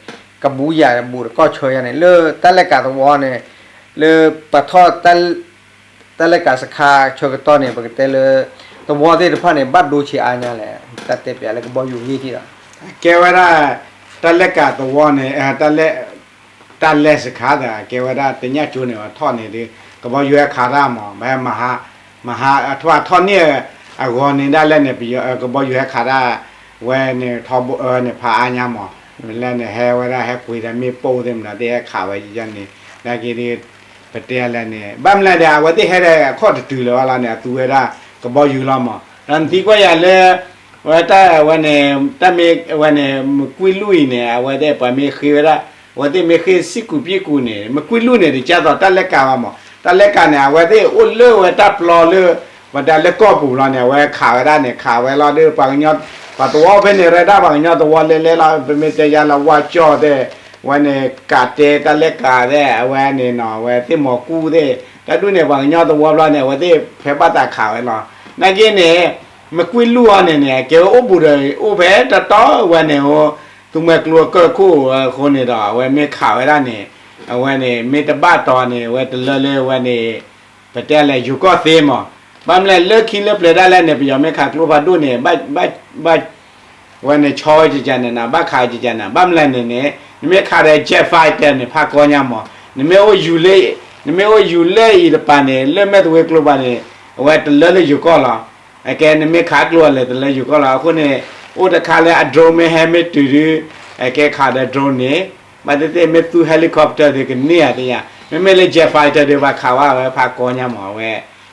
ကဘူးယၤဘူးတကီၢ်ဆၢယၤန့ၣ် လၢတၢ်လဲၤကးသဝီန့ၣ် လၢပှၤထီၣ် တၢ်လဲၤကးစခါဆၢကတီၢ်န့ၣ် ပကတဲလၢ သဝီသ့ၣ်တဖၣ်န့ၣ် ဘၣ်ဒိဆံးအါညါလဲၣ် တၢ်တဲပၠးလၢကဘီယူၤအဂ့ၢ်ထံၣ်ဒီး ကဲဝဲဒၣ် တၢ်လဲၤကးသဝီန့ၣ် တၢ်လဲၤစခါသး ကဲဝဲဒၣ်တညၣ်ကၠိန့ၣ် ထီၣ်န့ၣ်ဒီး ကဘီယူၤဟဲခးတၢ်မး ဘၣ်ဟဲမဟါ မဟါ အထီၣ်ထီၣ်န့ၢ်အဂီၢ်န့ၣ်ဒၣ်လဲာ်န့ၣ် ကဘီယူၤဟဲခးတၢ် ဝဲန့ၣ်ထီဘိန့ၣ်ဖးအါညါမး မ့ၢ်လဲၣ်န့ၣ် ဟဲဝဲဒၣ်ဟဲကွံာ်ဒီးမ့ၣ်ပိၢ်သ့ၣ်မနုၤသ့ၣ်ဟဲခးဝဲယန့ၣ် နာ်က့ဒီး ပတဲလဲၣ်န့ၣ် ဘၣ်မနုၤလဲၣ်ဒီး အဝဲသ့ၣ်ဟဲဒီးအခီၣ်တတုၤလၢၤဘၣ်လီၤန့ၣ် အသူဝဲဒၣ်ကဘီယူၤလီၤမး ဒီးနသံကွၢ်ယၤလၢ ဝဲတၢ်ဝဲန့ၣ် တၢ်မ့ၢ်ဝဲန့ၣ် မကွံလူၢ်အံၤန့ၣ် အဝဲသ့ၣ်ပှၤမ့ၢ်ဃ့ဝဲဒၣ် အဝဲသ့ၣ်မ့ၢ်ဃ့စံၣ်ကူးပံကူးန့ၣ် မကွံလူၢ်န့ၣ် တကၢ်သိးတၢ်လဲၤကးဘၣ်မး တၢ်လဲၤကးန့ၣ် အဝဲသ့ၣ်အိၣ်လၢဝဲတၢ်ပျီလၢ ဝဲဒၣ်လၢကီၢ်ပူၤလီၤန့ၣ် အဝဲခးဝဲဒၣ်န့ၣ် ခးဝဲလီၤဒီး ပှၤသဝီဖဲန့ၣ် ရဲၣ်ဒၣ်ပှၤကညီသဝီလဲၤလဲၤလီၤ ပမ့ၢ်တဲယါလၢဝါကၠီၣ်သ့ၣ် ဝဲန့ၣ် ကးတဲတၢ်လဲၤကးသ့ၣ် အဝဲန့ၣ်နီၤ အဝဲသ့ၣ်မီၤကူၣ်သ့ၣ် တၢ်ဒူၣ်န့ၣ် ပှၤကညီသဝီဘျီန့ၣ် အဝဲသ့ၣ်ဖဲဘၣ်သးခးဝဲလီၤ နာ်က့န့ၣ် မကွံလူၢ်အီၤန့ၣ်န့ၣ် ကဲဝဲအိၣ်ဘူးဒီးအိၣ်ဖဲတတီဝဲန့ၣ် သူမှဲကျိအကၢၢ်ခိၣ်အဃိန့ၣ်ဒီး အဝဲမ့ၢ်ခးဝဲဒၣ်န့ၣ် အဝဲန့ၣ် မ့ၢ်တဘၣ်တီၤန့ၣ် အဝဲတလၢလၢဝဲန့ၣ် ပတဲလဲၣ် ယိၤကီၢ်သ့မး ဘၣ်မနုၤလဲၣ် လၢခံလၢပျၢၤဒၣ်လဲာ်န့ၣ် ပယီၤမ့ၢ်ခးကျိဖးဒိၣ်န့ၣ် ဘၣ် ဝဲန့ၣ် ဆီဝဲကကန့ၣ်နၤ ဘၣ်ခးကကန့ၣ် ဘၣ်မနုၤလဲၣ်န့ၣ်န့ၣ် နမ့ၢ်ခးဒီး jet fighter န့ၣ် ဖးကီညါမး နမ့ၢ်အိၣ်ယူၤလၢ နမ့ၢ်အိၣ်ယူၤလၢအံၤတပၤန့ၣ် လၢမဲၢ်သဝ့ကျိဘၣ်န့ၣ် အဝဲတလၢလၢယိၤကီၢ်လီၤ. အကဲ နမ့ၢ်ခးကျိအလဲၤတလၢယိၤကီၢ်လီၤ. အဃိန့ၣ် အိၣ်တခါလၢအ drone မ့ၢ်ဟဲမ့ၢ်တုၤဒုး အကဲခးဒီး drone န့ၣ် ဘၣ်သ့ၣ်သ့ၣ်မ့ၢ်သူ helicopter ဒုးကန့ၢ်ဧါသ့ၣ်ညါ, မ့မ့ၢ်လၢ jet fighter ဒုး ပှၤခးဝဲဖးကီညါမး အဝဲ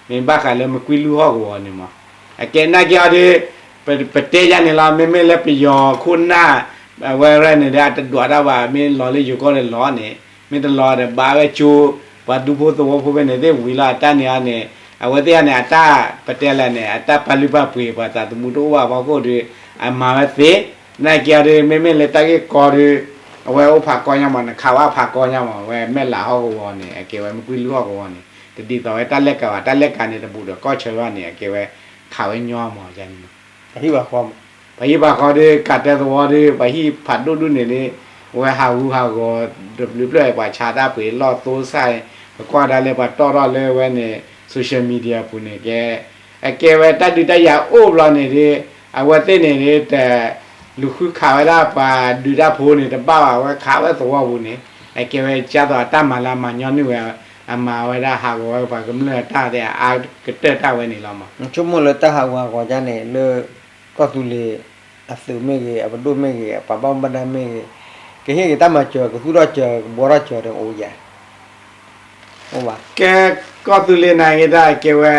မ့ၢ်ဘၣ်ဃးလၢမကွံလူၢ်ဟီၣ်ကဝီၤန့ၣ်မး, အကဲနာ်က့အီၤဒုး ပတဲယၤန့ၣ်လီၤ. မ့မ့ၢ်လၢပယီၤခိၣ်နၢ် အဝဲရဲၣ်န့ၣ်ဒီး အတဒွးတၢ်ဘၣ်, မ့ၢ်လီၤလၢယိၤကီၢ်ဒီးလီၤန့ၣ်, မ့ၢ်တလီၤဒီးဘၣ်ဝဲကၠိ ပှၤဒူဖိသဝီဖိဖဲန့ၣ်သ့ၣ်ဝံၤလီၤ. အတၢ်န့ၣ်အန့ၣ် အဝဲသ့ၣ်အန့ၣ် အတၢ်ပတဲလဲၣ်န့ၣ် အတၢ်ပာ်လုၢ်ပာ်ပှ့ၤ ပှၤသးသမူတအိၣ်ဘၣ်အဖီခိၣ်ဒီး အမၤဝဲသ့, နာ်က့အီၤဒုး မ့မ့ၢ်လၢတၢ်ဂ့ၢ်ကီဒုး အဝဲအိၣ်ဖးကီညါမး, နခးဝဲဖးကီညါမး, အဝဲမဲၢ်လးဟီၣ်ကဝီၤန့ၣ် အကဲဝဲမကွံလူၢ်ဟီၣ်ကဝီၤန့ၣ် တဒ်သိးဝဲတၢ်လဲၣ်ကးဘၣ်, တၢ်လဲၣ်ကးန့ၣ် တဘူးဒီးကီၢ်ဆၢဘၣ်န့ၣ် အကဲဝဲ ခးဝဲညီမးန့ၣ် ပှၤဟံၣ်ပှၤဃီဒုး ကးတဲသဝီဒုး ပှၤဟံၣ်ဖးဒိၣ်ဒူၣ်န့ၣ်ဒုး အဝဲဟးဂူာ်ဟးဂီၤ တဘျုးဖျၢၣ် ပှၤဆါတၢ်ပှ့ၤလီၢ်သိစၢ် ပကွၢ်ဒၣ်လၢပှၤတီၣ်ထီၣ်လၢဝဲန့ၣ် social media ပူၤန့ၣ်ကဲ အကဲဝဲတၢ်ဒုးတၢ်ယၤအိၣ်ဘျီန့ၣ်ဒုး အဝဲသ့ၣ်န့ၣ်ဒုး တလူၤဃုခးဝဲဒၣ်ပှၤဒုးတၢ်ဖိန့ၣ် တဘၣ်ဘၣ်ဝဲခးဝဲသဝီပူၤန့ၣ် အကဲဝဲကၢ်သိးအတၢ်မၤလၢအမၤညီနုၢ်ဝဲ အမၤဝဲဒၣ်ဟးဂီၤဝဲပှၤကမျၢၢ်အတၢ်သ့ၣ်အါကတၢၢ်တၢ်ဝဲန့ၣ်လီၤမး. ဆိကမိၣ်လၢတၢ်ဟးဂီၤဟးဂီၤဒ်န့ၣ် လၢကီၢ်သူလ့ၤအသုးမ့ၢ်ဂ့ၤ အပဒိၣ်မ့ၢ်ဂ့ၤ အပှၤဘၣ်မူဘၣ်ဒါမ့ၢ်ဂ့ၤ ကဟ့ၣ်က့ၤတၢ်မၤစၢၤ ကသူၣ်ထီၣ်စၢၤ ကဘှီထီၣ်စၢၤဒီးအိၣ်ယၤ အိၣ်ဘၣ်. ကဲကီၢ်သူလ့ၤန့ၣ်ဂ့ၤဒၣ် ကဲဝဲ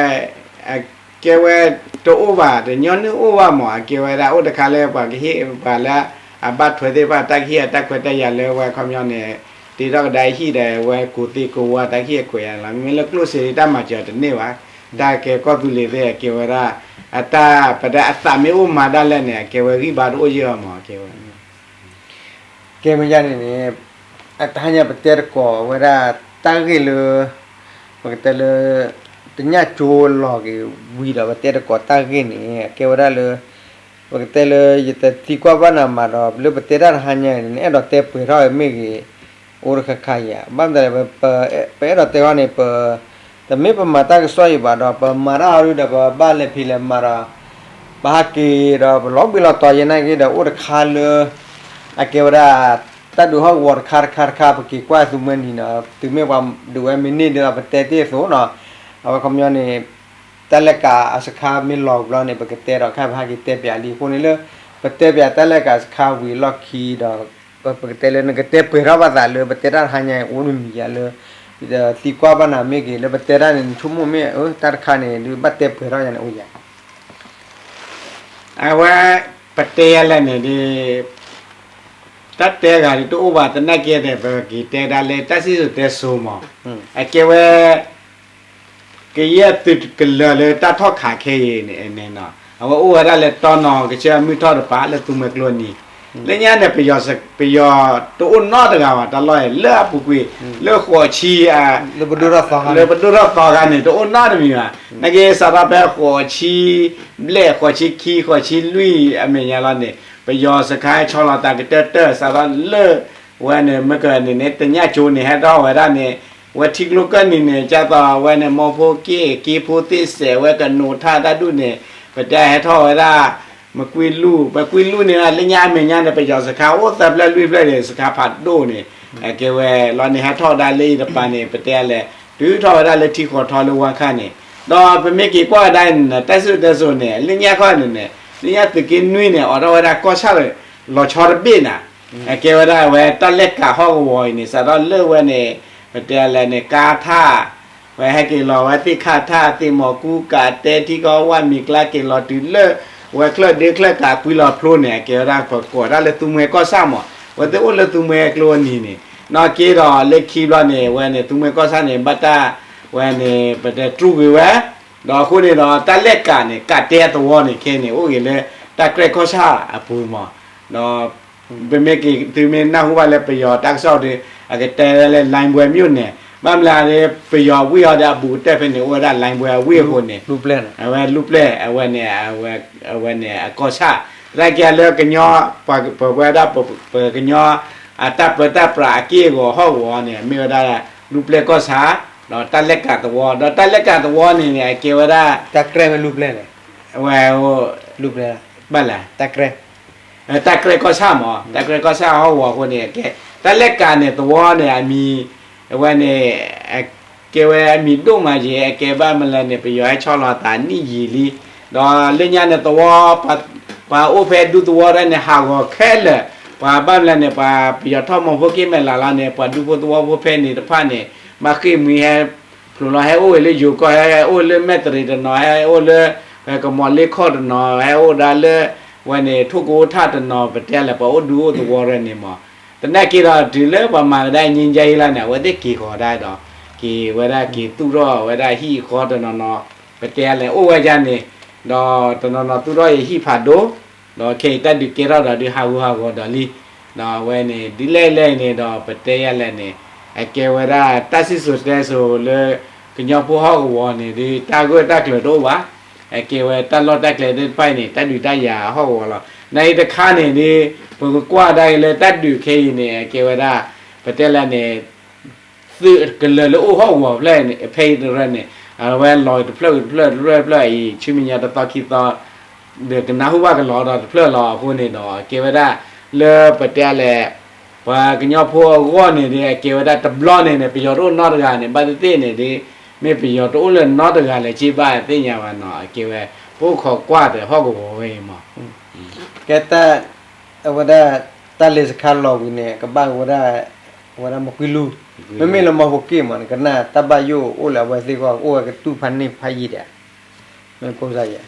ကဲဝဲတအိၣ်ဘၣ် တညီနုၢ်အိၣ်ဘၣ်မး အကဲဝဲဒၣ်အိၣ်တခါလၢပှၤကဟ့ၣ်ပှၤလၢ အဘၣ်ထွဲသ့ၣ်တဖၣ် တၢ်ကဟ့ၣ်အတၢ်ခွဲးတၢ်ယာ်လၢဝဲခီပညီန့ၣ် တ့ထီၣ်ကဒါဟံၣ်ဒီးဝဲကိးသ့ၣ်ကိးဝါတၢ်ကဟ့ၣ်အခွဲးအယာ်လီၤ. မ့မ့ၢ်လၢကျိၣ်စ့တၢ်မၤစၢၤတန့ၢ်ဘၣ် တၢ်ကဲကီၢ်သူလ့ၤသ့ၣ်အကဲဝဲဒၣ် အတၢ်ပတဲအသးမ့ၢ်အိၣ်မၤဒၣ်လဲာ်န့ၣ် အကဲဝဲဂံၢ်ဘါတအိၣ်ယဲၢ်အီၤမး အကဲဝဲ ကဲမ့ၢ်ယါန့ၣ်န့ၣ် အတဟါညါပတဲတကိးဝဲဒၣ် တၢ်ဂ့ၢ်လၢ ပကတဲလၢ တညၣ်ကၠိလီၤက့ၤဝံၤဒီး ပတဲတကိးတၢ်ဂ့ၢ်န့ၣ် အကဲဝဲဒၣ်လၢ ပကတဲလၢ ယတသံကွၢ်ဘၣ်နၤမးဒီး လၢပတဲတၢ်တဟါညါန့ၣ် နအဲၣ်ဒိးတဲပှဲၤထီၣ်မ့ၢ်ဂ့ၤ အိၣ်တခါခါယါ ဘၣ်မနုၤလဲၣ် ပအဲၣ်ဒိးတဲအီၤန့ၣ် ပ တမ့ၢ်ပမၤတၢ်ကစီၣ်အံၤဘၣ်ဒီး ပမၤတၢ်အီၤဒုဒီး ပဘၣ်လဲၤဖံးလဲၤမၤဒီး ပဟးက့ၤဒီး ပလီၤဘှံးလီၤတီၤယဲနာ်က့ဒီး အိၣ်တခါလၢ အကဲဝဲဒၣ် တၢ်ဒုးဟီၣ်ကဝီၤတခါတခါတခါ ပက့ၤကွၢ်သုးမွဲနံၤနီၤ သုးမ့ၢ်ပှၤဒုးဝဲမ့ၢ်န့ၢ်ဒီး ပတဲတ့ၢ်အသိးနီၤ အဝဲခီပညီန့ၣ် တၢ်လဲၣ်ကးအစခါမ့ၢ်လီၤဘျီန့ၣ် ပကတဲဒီး ခါပဟဲက့ၤတဲပၠးလံအဃိန့ၣ်လၢ ပတဲပၠးတၢ်လဲၣ်ကးအစခါဝံၤအလီၢ်ခံဒီး ပကတဲလၢနကတဲပှဲၤထီၣ်ဘၣ်သးလၢ ပတဲတၢ်တဟါညါအံၤ အိၣ်မ့ၢ်မံၤယါလၢ သံကွၢ်ဘၣ်နၤမ့ၢ်ဂ့ၤ လၢပတဲတၢ်န့ၣ် နဆိကမိၣ်မ့ၢ် တၢ်တခါန့ၣ် ဒုးဘၣ်တဲပှဲၤထီၣ်ယါန့ၣ် အိၣ်ယါ အဝဲ ပတဲယါလဲၣ်န့ၣ်ဒ် တၢ်တဲဂၤဒ်တအိၣ်ဘၣ် သနာ်က့ဒီး ပက့ၤတဲဒၣ်လၢတၢ်စံၣ်စိၤတဲစိၤမး အကဲဝဲ ကယဲၢ်သုးကလၢၤလၢတၢ်ထီၣ်ခးခဲအံၤန့ၣ် အဝဲအိၣ်ဝဲဒၣ်လၢတီနီၤကစၢၢ်မုၢ်ထီၣ်တပၤလၢသူမှဲကျိနံၤ လၢညါန့ၣ် ပယီၤတအိၣ်နီတဂၤဘၣ် တၢ်လီၢ်အံၤ လၢအပူၤကွံာ် လၢဃိးဆံ လၢပဒိၣ်ထီၣ်သီခါန့ၣ် တအိၣ်နီတမံၤဘၣ် နာ်က့စးထီၣ်ဖဲဃိးဆံဘျဲၣ် ဃိးဆံခံ ဃိးဆံလွံၢ်အမဲာ်ညါလီၤန့ၣ် ပယီၤစခါဆီလီၤသးကတၢၢ်တၢၢ် စးထီၣ်လၢ ဝဲန့ၣ် မ့ၢ်ကန့ၣ်န့ၣ် တညၣ်ကၠိန့ၣ် ဟဲထီၣ်ဝဲဒၣ်န့ၣ် ဝဲထံကျိကၢၢ်နံၤန့ၣ် ကၢ်သိးဝဲန့ၣ် မိၢ်ဖိက့ၣ်က့ဖိသ့ၣ်စဲးဝဲကနိးထၣ်တၢ်ဒူၣ်န့ၣ် ပတဲဟဲထီၣ်ဝဲဒၣ် မကွံလူၢ် ပကွံလူၢ်န့ၣ် လၢညါအမဲာ်ညါန့ၣ် ပယီၤစခါအိၣ်သၢဖျၢၣ်လွံၢ်ဖျၢၣ်န့ၣ် စခါဖးဒိၣ်န့ၣ် အကဲဝဲလီၤန့ၣ် ဟဲထီၣ်ဝဲဒၣ်လၢအံၤတပၤန့ၣ် ပတဲလဲၣ် တုၤထီၣ်ဝဲဒၣ်လၢထံဃီးထီလၢဝါခါန့ၣ် ဒီးပမ့ၢ်က့ၤကွၢ်ဝဲဒၣ်န့ၣ် တၢ်စံၣ်စိၤတဲစိၤန့ၣ် လၢညါခီန့ၣ်န့ၣ် လၢညါသုးက့နွံန့ၣ် အိးထီၣ်ဝဲဒၣ်ကီၢ်ဆၣ်လၢ လီၤဆီတဘ့ၣ်နၤ အကဲဝဲဒၣ်ဝဲတၢ်လဲၣ်ကးဟီၣ်ကဝီၤအံၤန့ၣ် စးထီၣ်လၢဝဲန့ၣ် ပတဲလဲၣ်န့ၣ် ကါထၣ် ဝဲဟဲက့ၤလီၤဝဲသ့ၣ်ခါထၣ် သ့ၣ်မီၤကူကးတဲထံကီၢ်ဝၣ်မံၤကျါက့ၤလီၤတုၤလၢ ဝဲချၢၣ်ဒ့ချၢၣ်ကးကွံလီၤဖျိန့ၣ် အကဲဝဲဒၣ် ပကိးဒၣ်လၢသူမှဲကီၢ်ဆၣ်မး ဝဲသ့ၣ်အိၣ်လၢသူမှဲကျိနံၤန့ၣ် နီၢ်က့ဒီးလၢခံဘျီန့ၣ် ဝဲန့ၣ် သူမှဲကီၢ်ဆၣ်န့ၣ် ဘၣ်တၢ် ဝဲန့ၣ် ပတဲတြူာ်ကွံာ်ဝဲ ဒီးအဃိန့ၣ်ဒီး တၢ်လဲၣ်ကးန့ၣ် ကးတဲသဝီန့ၣ် ခဲအံၤန့ၣ် အိၣ်ဂ့ၤလၢ တၢ်ကြဲၢ်ကီၢ်ဆၣ်အပူၤမး ဒီး ပမ့ၢ်က့ၤ သုမ့ၢ်နၢ်ဟူဘၣ်လၢပယီၤတၢ်ကစီၣ်ဒီး အကတဲလၢ လိုင်းပွဲမြို့နယ် ဘၣ်မနုၤဒီး ပယီၤဝ့ၢ်အီၤဒီးအဘူးကတၢၢ်ဖဲန့ၣ် အိၣ်ဝဲဒၣ် လိုင်းပွဲ အဝ့ၢ်အဃိန့ၣ် အဝဲလူၢ်ပျဲၢ် အဝဲန့ၣ် အဝဲန့ၣ် အကီၢ်ဆၣ် သနာ်က့လၢကညီ ပဝဲဒၣ် ပကညီ အတၢ်ပၢတၢ်ပြးအက့ၢ်အဂီၤဟီၣ်ကဝီၤန့ၣ် မ့ၢ်ဝဲဒၣ် လူၢ်ပျဲၢ်ကီၢ်ဆၣ် ဒီးတၢ်လဲၣ်ကးသဝီ ဒီးတၢ်လဲၣ်ကးသဝီန့ၣ်န့ၣ် အကဲဝဲဒၣ် တၢ်ကြဲၢ်ဝဲလူၢ်ပျဲၢ်လဲၣ် ဝဲ လူၢ်ပျဲၢ် ဘၣ်လဲၣ် တၢ်ကြဲၢ် တၢ်ကြဲၢ်ကီၢ်ဆၣ်မး တၢ်ကြဲၢ်ကီၢ်ဆၣ်ဟီၣ်ကဝီၤအဃိန့ၣ် ကဲ တၢ်လဲၣ်ကးန့ၣ်သဝီန့ၣ် အမံၤ အဝဲန့ၣ် ကဲဝဲအမံၤဒိၣ်မးယဲ အကဲဘၣ်မနုၤလဲၣ်န့ၣ် ပယီၤဟဲဆီလီၤသးနံၣ်ယံာ်လံ, ဒီးလၢညါန့ၣ်သဝီ ပှၤအိၣ်ဖဲဒူသဝီဒၣ်န့ၣ် ဟးဂီၤခဲလၢာ်, ပှၤဘၣ်မနုၤလဲၣ်န့ၣ် ပှၤပယီၤထီၣ်မီဖိက့ၣ်မဲာ်လးလီၤန့ၣ် ပှၤဒူဖိသဝီဖိဖဲန့ၣ်တဖၣ်န့ၣ် ဘၣ်ဃ့ၢ်မှံဟဲ ဖျိးလီၤ ဟဲအိၣ်ဝဲလၢယိၤကီၢ် ဟဲအိၣ်လၢမဲၢ်တရံးတနီၤ ဟဲအိၣ်လၢ ပကမီၤလ့ခီၣ်တနီၤ ဟဲအိၣ်ဒၣ်လၢ ဝဲန့ၣ် ထိၣ်ကအိၣ်ထၣ်တနီၤ ပတဲလဲၣ် ပှၤအိၣ်ဒူအိၣ်သဝီရၢန့ၣ်မး, သနာ်က့ဒီးတုၤလၢပှၤမၤကဒါအံၤ ငြိမ်းချမ်းရေးလီၤန့ၣ် အဝဲသ့ၣ်က့ၤဃီၤဒၣ်ဒီး က့ၤဝဲဒၣ်က့ၤသူၣ်ထီၣ်ဝဲဒၣ်ဟံၣ်ဃီတနီၤနီၤ, ပတဲလဲၣ် အိၣ်ဝဲဒၣ်န့ၣ်, ဒီးတနီၤနီၤသူၣ်ထီၣ်အံၤဟံၣ်ဖးဒိၣ်, ဒီးခဲအံၤတၢ်ဒုးကဲထီၣ်ဒီးဒုးဟးဂူာ်ဟးဂီၤဒီးလံ, ဒီးအဝဲန့ၣ် ဒ်လဲၣ်လဲၣ်အံၤန့ၣ်ဒီး ပတဲယၤလဲၣ်န့ၣ် အကဲဝဲဒၣ်တၢ်စံၣ်စိၤတဲစိၤလၢ ကညီဖိဟီၣ်ကဝီၤန့ၣ် ဒ်တၢ်ဂၢၢ်တၢ်ကျၢၤတအိၣ်ဘၣ်, အကဲဝဲတၢ်လီၢ်တၢ်ကျဲသ့ၣ်တဖၣ်အံၤန့ၣ် တၢ်ဒုးတၢ်ယၤဟီၣ်ကဝီၤလီၤ. နာ်အံၤတခါန့ၣ်ဒ် ပကကွၢ်ဒၣ်အံၤလၢတၢ်ဒုးခဲအံၤန့ၣ် အကဲဝဲဒၣ် ပတဲလဲၣ်န့ၣ် သုးကလၢၤလၢအိၣ်ဟီၣ်ကဝီၤဖဲအံၤတဖၣ်န့ၣ် အဝဲလီၤတဖျၢၣ်တဖျၢၣ်တဖျၢၣ်တဖျၢၣ်အံၤ ဆူမဲာ်ညါတသီခံသီ ဒီးကနၢ်ဟူဘၣ်ကလီၤဒီးတဖျၢၣ်လီၤ. အဃိန့ၣ်ဒီး ကဲဝဲဒၣ် လၢပတဲလဲၣ် ပှၤကညီဖိအဂီၢ်န့ၣ်ဒီး အကဲဝဲဒၣ်တဘျီန့ၣ်န့ၣ် ပယီၤတအိၣ်နီတဂၤန့ၣ် ဘၣ်သ့ၣ်သ့ၣ်န့ၣ်ဒီး မ့ၢ်ပယီၤတအိၣ်လၢနီတဂၤလဲၣ် က့ဘၣ်သ့ၣ်ညါဘၣ်နီၤ အကဲဝဲ ပအိၣ်ခိးကွၢ်ဒီးဟီၣ်ကဝီၤဝဲအံၤမး ကဲ အဝဲဒၣ် တၢ်လဲၤစခါလီၤဝံၤန့ၣ် ကဘၣ်ဝဲဒၣ် အဝဲဒၣ်မကွံလူၢ်, မ့မ့ၢ်လၢမီဖိက့ၣ်မးန့ၣ် ကနၣ်တၢ်ဘၣ်ယိၣ်အိၣ်လၢအဝဲသ့ၣ်အဂီၢ် အိၣ်ဝဲကတူၢ်ဖးန့ၢ်ဖးယံာ်ဒီး မ့ၢ်ကိးစၢ်ယဲ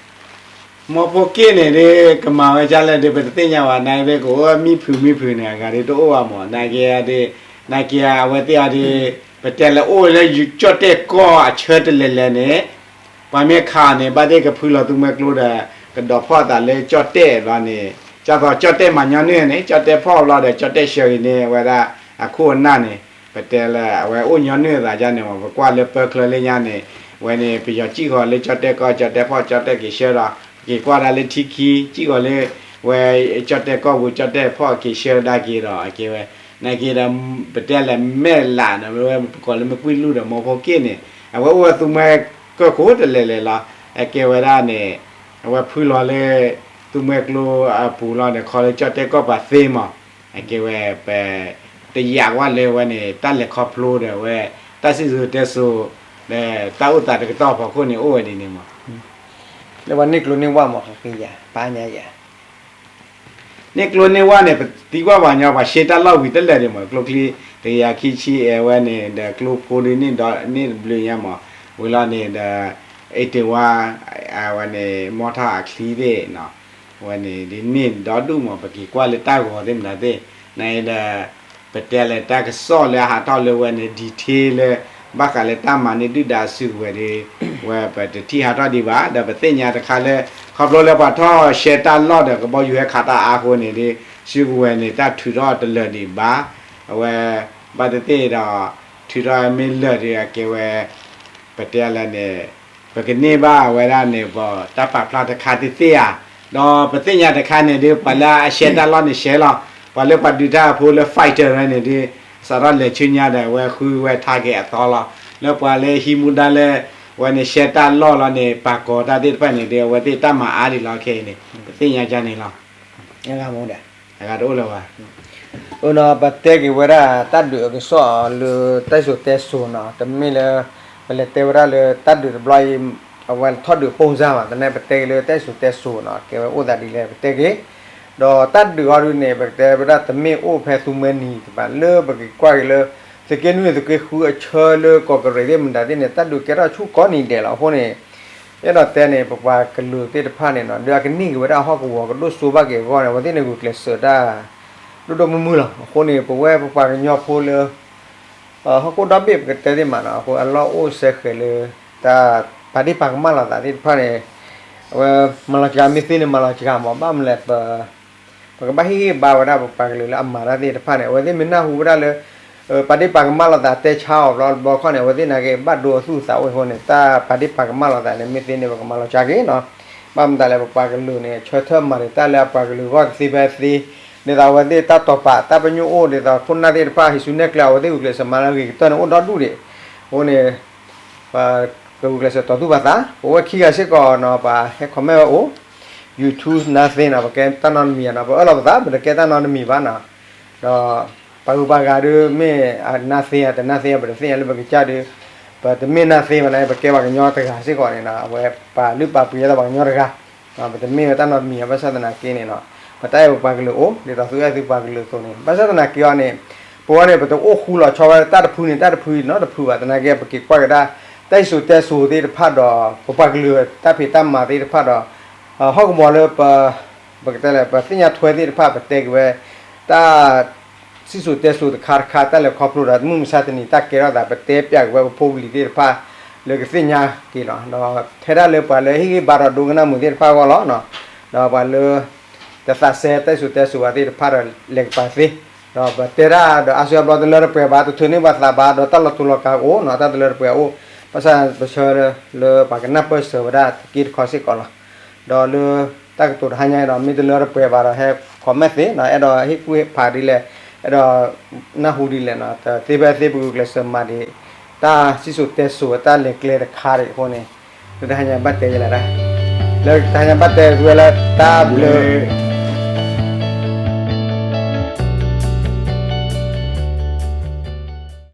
မီဖိက့ၣ်န့ၣ်ဒီး ကမၤဝဲဒ်လဲၣ်ဒီး ပတသ့ၣ်ညါဘၣ် နာ်က့အိၣ်ဝဲမံဖုးမံဖုးန့ၣ် အဂၤဒီးတအိၣ်ဘၣ်မး နာ်က့ဒီး နာ်က့အဝဲသ့ၣ်အီၤဒီး ပတဲလၢအိၣ်လၢကၠီၣ်တဲၣ်ကီၢ်အဆၢတလဲၤလဲၤန့ၣ် ပှၤမ့ၢ်ခးန့ၣ် ဘၣ်သ့ၣ်ကဖုလီၤသူမှဲကျိဒီး ကဒီးဖီၣ်အသးလၢကၠီၣ်တဲၣ်ဘျီန့ၣ် ကၢ်သိးကၠီၣ်တဲၣ်မၤညီနုၢ်န့ၣ် ကၠီၣ်တဲၣ်ဖီၣ်ဘျီဒီး ကၠီၣ်တဲၣ်ဆှၢက့ၤန့ၢ်ဝဲဒၣ်အခိၣ်အနၢ်န့ၣ် ပတဲလၢအဝဲအိၣ်ညီနုၢ်အသးဒ်န့ၣ် ပကွၢ်လၢပၢချၢလၢညါန့ၣ် ဝဲန့ၣ် ပယီၤစံၣ်ဃီၤလၢကၠီၣ်တဲၣ်ကီၢ် ကၠီၣ်တဲၣ်ဖီၣ် ကၠီၣ်တဲၣ်က့ၤဆှၢဒီး ပက့ၤကွၢ်ဒၣ်လၢထံခံ စံၣ်ဃီၤလၢ ဝဲကၠီၣ်တဲၣ်ကီၢ်ပူၤ ကၠီၣ်တဲၣ်ဖီၣ်က့ၤဆှၢဒၣ်က့ၤဒီး အကဲဝဲ နာ်က့ဒီး ပတဲလၢမဲၢ်လးန့ၣ် ဝဲပကိးလၢမကွံလူၢ်ဒီးမီဖိက့ၣ်န့ၣ် အဝဲအိၣ်ဝဲသူမှဲကၢၢ်ခိၣ်တလဲၤလဲၤလီၤ. အကဲဝဲဒၣ်န့ၣ် အဝဲဖုလီၤလၢ သူမှဲကျိအပူၤလီၤန့ၣ် ခီလၢကၠီၣ်တဲၣ်ကီၢ်ပၤသ့မး အကဲဝဲ ပ တယာ်ကွၢ်လၢဝဲန့ၣ် တၢ်လဲၤခီဖျိဒီးဝဲ တၢ်စံၣ်စိၤတဲစိၤ ဒီးတၢ်အိၣ်သးတကတီၢ်ဖီခိၣ်န့ၣ် အိၣ်ဝဲဒ်န့ၣ်မး လၢပှၤန့ၢ်ကျိန့ၢ်ဝါမး ကယၤ ပာ်ညါယၤ န့ၢ်ကျိန့ၢ်ဝါန့ၣ် ပသံကွၢ်ပှၤညီ ပှၤရှဲတၢ်လီၢ်ဝံၤတလဲၣ်ဒံးမး ကျိချံ တကယၤခံဆံအဲၣ်ဝဲန့ၣ် ဒီးကျိဖိဒ်န့ၣ်ဒီးန့ၢ်တဘျုးညါမး ဝံၤလီၤန့ၣ်ဒီး အ့တ့ဝါ ဝဲန့ၣ် မီထီၣ်အချံသ့ၣ် ဝဲန့ၣ်ဒ်န့ၣ်ဒီဒူၣ်မး ပက့ၤကွၢ်လၢတၢ်ဂီၤသ့ၣ်မတၤသ့ၣ် နဒီး ပတဲလၢတၢ်ကစီၣ်လၢအဟးထီၣ်လၢဝဲန့ၣ် detail လၢ ဘၣ်ဃးလၢတၢ်မၤန့ၢ်ဒုၣ်ဒါစုကဝဲၤဒီး ဝဲပတထံၣ်ဟးထီၣ်ဒံးဘၣ် ဒီးပသ့ၣ်ညါတခါလၢ ခီဖျိလၢပှၤထီၣ်ရှဲတၢ်လီၢ်ဒီးကဘီယူၤဟဲခးတၢ်အါအဃိန့ၣ်ဒီး စုကဝဲၤန့ၣ် တၢ်ထုးထီၣ်တလၢာ်ဒံးဘၣ် အဝဲ ဘၣ်သ့ၣ်သ့ၣ်ဒီး ထုးထီၣ်မ့ၢ်လၢာ်ဒီးအကဲဝဲ ပတဲလၢန့ၣ် ပကန့ၢ်ဘၣ်ဝဲဒၣ်န့ၣ် ပတၢ်ပာ်ဖျါတခါသ့ၣ်သ့ၣ်ဧါ ဒီးပသ့ၣ်ညါတခါန့ၣ်ဒီး ပှၤလၢအရှဲတၢ်လီၢ်န့ၣ်ရှဲလီၤ ပှၤလၢပှၤဒုးတၢ်ဖိလၢ fighter ဝဲန့ၣ်ဒီး စးထီၣ်လဲၤဆူညါဒီး အဝဲဃုဝဲ target အသီလီၤ လၢပှၤလၢဟံးမူဒါလၢ ဝဲန့ၣ်ရှဲတၢ်လီၢ်လီၤန့ၣ် ပာ်ကီၤတၢ်သ့ၣ်တဖၣ်န့ၣ်ဒီး အဝဲသ့ၣ်တၢ်မၤအါဒံးလီၤခဲအံၤန့ၣ် ပသ့ၣ်ညါဒ်န့ၣ်လီၤ အဂၤတအိၣ်လၢၤဘၣ် အနီၤ ပတဲက့ၤဝဲဒၣ်တၢ်ဒုးအကစီၣ်လၢတၢ်စံၣ်စိၤတဲစိၤနီၤ တမ့ၢ်လၢ ပလဲၤတဲဝဲဒၣ်လၢတၢ်ဒုးတဘျီအံၤ အဝဲထီၣ်ဒုးပိၢ်စၢ်ဘၣ် သနာ်ပတဲက့ၤလၢတၢ်စံၣ်စိၤတဲစိၤနီၤ ကဲဝဲအိၣ်သးဒ်လဲၣ် ပတဲက့ၤ ဒီးတၢ်ဒုးအီၤဒုးန့ၣ် ပကတဲဝဲဒၣ်တမ့ၢ်အိၣ်ဖဲသူမှဲနံၤတဘၣ် လၢပက့ၤကွၢ်က့ၤလၢ သုးက့နွံသုးက့ဃုအဆၢလၢကီၢ်ကရ့ၣ်သ့ၣ်မတၤသ့ၣ်န့ၣ် တၢ်ဒုးကဲထီၣ်ဆူကိးနံၤဒဲးလီၤ အဃိန့ၣ် အဲၣ်ဒိးတဲန့ၣ် ပပှၤကလုာ်သ့ၣ်တဖၣ်န့ၣ်နီၤ ဒီးအကန့ၢ်က့ၤဝဲဒၣ်ဟီၣ်ကဝီၤကဒိၣ်စိဘၣ်က့ၤအဂီၢ်န့ၣ် အဝဲသ့ၣ်န့ၣ်ဂုာ်ကျဲးစၢးတၢ် ဒိၣ်ဒိၣ်မုၢ်မုၢ်လီၤ. အဃိန့ၣ် ပဝဲပပှၤကညီဖိလၢ ဟီၣ်ခိၣ်ဒီဘ့ၣ်ပကတဲသ့ၣ်မးနီၤ အဃိအလီၢ်အိၣ်စဲဃဲၤလၢ တၢ်ပာ်ဒ့ၣ်ပာ်ကမၣ်လိာ်သးသ့ၣ်တဖၣ်န့ၣ် အဝဲမၤလီၤစှၤမ့ၢ်သ့န့ၣ် မၤလီၤစှၤမး ဘၣ်မနုၤလဲၣ် ပ ပကဘၣ်ဟ့ၣ်ဂံၢ်ဘါဝဲဒၣ်ပပှၤကလုာ်လၢအမၤတၢ်သ့ၣ်တဖၣ်န့ၣ် အဝဲသ့ၣ်မ့ၢ်နၢ်ဟူဝဲဒၣ်လၢ ပာ်ဒ့ၣ်ပာ်ကမၣ်လိာ်သးတဲဆါအီၤဘျီတဘျီခီန့ၣ် အဝဲသ့ၣ်နာ်က့ဘၣ်ဒိအသူၣ်အသးအိၣ်အဃိန့ၣ် တၢ်ပာ်ဒ့ၣ်ပာ်ကမၣ်လိာ်သးန့ၣ် မ့ၢ်သ့န့ၣ် ပကမၤလီၤစှၤက့ၤနီၤ ဘၣ်မတၤလဲၣ် ပပှၤကလုာ်န့ၣ် ဆၢထၢၣ်မၤဒံးတၢ်လၢအပှၤကလုာ်အဂီၢ်တသ့ဖဲသ့ ဒ်သိးအဝဲသ့ၣ်တၢ်တိာ်ပာ် တၢ်ပညိၣ်အိၣ် ဒ်သိးခိၣ်နၢ်သ့ၣ်တဖၣ် ဟံးစုနဲၣ်ကျဲ အဝဲသ့ၣ်ဂုာ်ကျဲးစၢးမၤလၢအဂ့ၤကတၢၢ်န့ၣ် အိၣ်ဒီဒူၣ်ဒံး အဃိန့ၣ် ပကဂုာ်ကျဲးစၢးတီၤသူၣ်ပာ်သး ပဝဲခံဂၤစ့ၢ်ကီးနီၤ ပှၤဟဲ comment ဝဲအိၣ် YouTube nothing နီၤ ပကဲတၢ်နီတမံၤနီၤ ပအၢၣ်လီၤပသး ပတကဲတၢ်နီတမံၤဘၣ်နီၤ ဒီးပှၤဂုၤပှၤဂၤဒုးမ့ၢ် nothing တ nothing ပတသ့ၣ်ညါလၢပကစၢ်ဒုး ပတမ့ၢ်နာ်သ့ဘၣ်န့ၣ် ပကဲပှၤကညီတဂၤစ့ၢ်ကီးန့ၣ် အဝဲပာ်လုၢ်ပာ်ပှ့ၤအသးပှၤကညီတဂၤ, ပတမ့ၢ်ဝဲတၢ်နီတမံၤဘၣ်ဆၣ်သနာ်က့န့ၣ် ပတၢ်အဲၣ်ပပှၤကလုာ်အိၣ် ဒ်သိးသုအဲၣ်သုပှၤကလုာ်အသိးန့ၣ် ဘၣ်ဆၣ်သနာ်က့အီၤန့ၣ် ပဝဲန့ၣ် ပတအိၣ်ဃူလီၤဆီဝဲတၢ်တဖုန့ၣ် တၢ်တဖုနီတဖုဘၣ် သနာ်က့ ပက့ၤကွၢ်က့ၤဒၣ် တၢ်စံၣ်စိၤတဲစိၤသ့ၣ်တဖၣ်ဒီး ပပှၤကလုာ်တၢ်ဖံးတၢ်မၤသ့ၣ်တဖၣ်ဒီး ဟီၣ်ကဝီၤလၢ ပကတဲလၢ ပသ့ၣ်ညါထွဲသ့ၣ်တဖၣ် ပတဲက့ၤဝဲ တၢ် စံၣ်စိၤတဲစိၤတခါတခါ တၢ်လဲၤခီဖျိဒီး မုၢ်မဆါတနံၤ တၢ်ကဲထီၣ်သး ပတဲပၠးက့ၤဝဲပဖိပလံၤသ့ၣ်တဖၣ် လၢကသ့ၣ်ညါက့ၤလီၤ. ဒီးထဲဒၣ်လၢပှၤလၢဟ့ၣ်ဂံၢ်ဘါဒီးဒိကနၣ်မုာ်သ့ၣ်တဖၣ်အဂီၢ်လီၤ. ဒီးပှၤလၢ တသးစဲတၢ်စံၣ်စိၤတဲစိၤဘၣ်သ့ၣ်တဖၣ်ဒီး လဲၤကပၤသ့, ဒီးပတဲတၢ်ဒီးအါစုအါဘျီတလၢတပှဲၤဘၣ် တထုးန့ၢ်ပှၤသးဘၣ် ဒီးတၢ်လီၤတူာ်လီၤကာ်အိၣ်နီၤ တၢ်တလၢတပှဲၤအိၣ်, ဘၣ်ဆၣ်ပဆၢလၢပှၤကနၢ်ပၢၢ်စၢၤဝဲဒၣ်တက့ၢ်တခီစ့ၢ်ကီးလီၤ. ဒီးလၢတၢ်ကတိၤတဟါညါအံၤဒီး မ့ၢ်တလၢတပှဲၤဘၣ်ဒီး ဟဲ comment သ့နီၤ အဲၣ်ဒိးဟ့ၣ်ကူၣ်ဟ့ၣ်ဖးဒ်လဲၣ်, အဲၣ်ဒိးနၢ်ဟူဒ်လဲၣ်နီၤ သ့ဖဲသ့ပဂုာ်ကျဲးစၢးမၤဒံး တၢ်စံၣ်စိၤတဲစိၤတၢ်လဲၤကျဲတခါဒံးအဃိန့ၣ် လၢတဟါညါဘၣ်တဲယဲလဲၣ်ဒၣ်, လၢတဟါညါဘၣ်တဲဝဲလၢတၢ်ဘျုး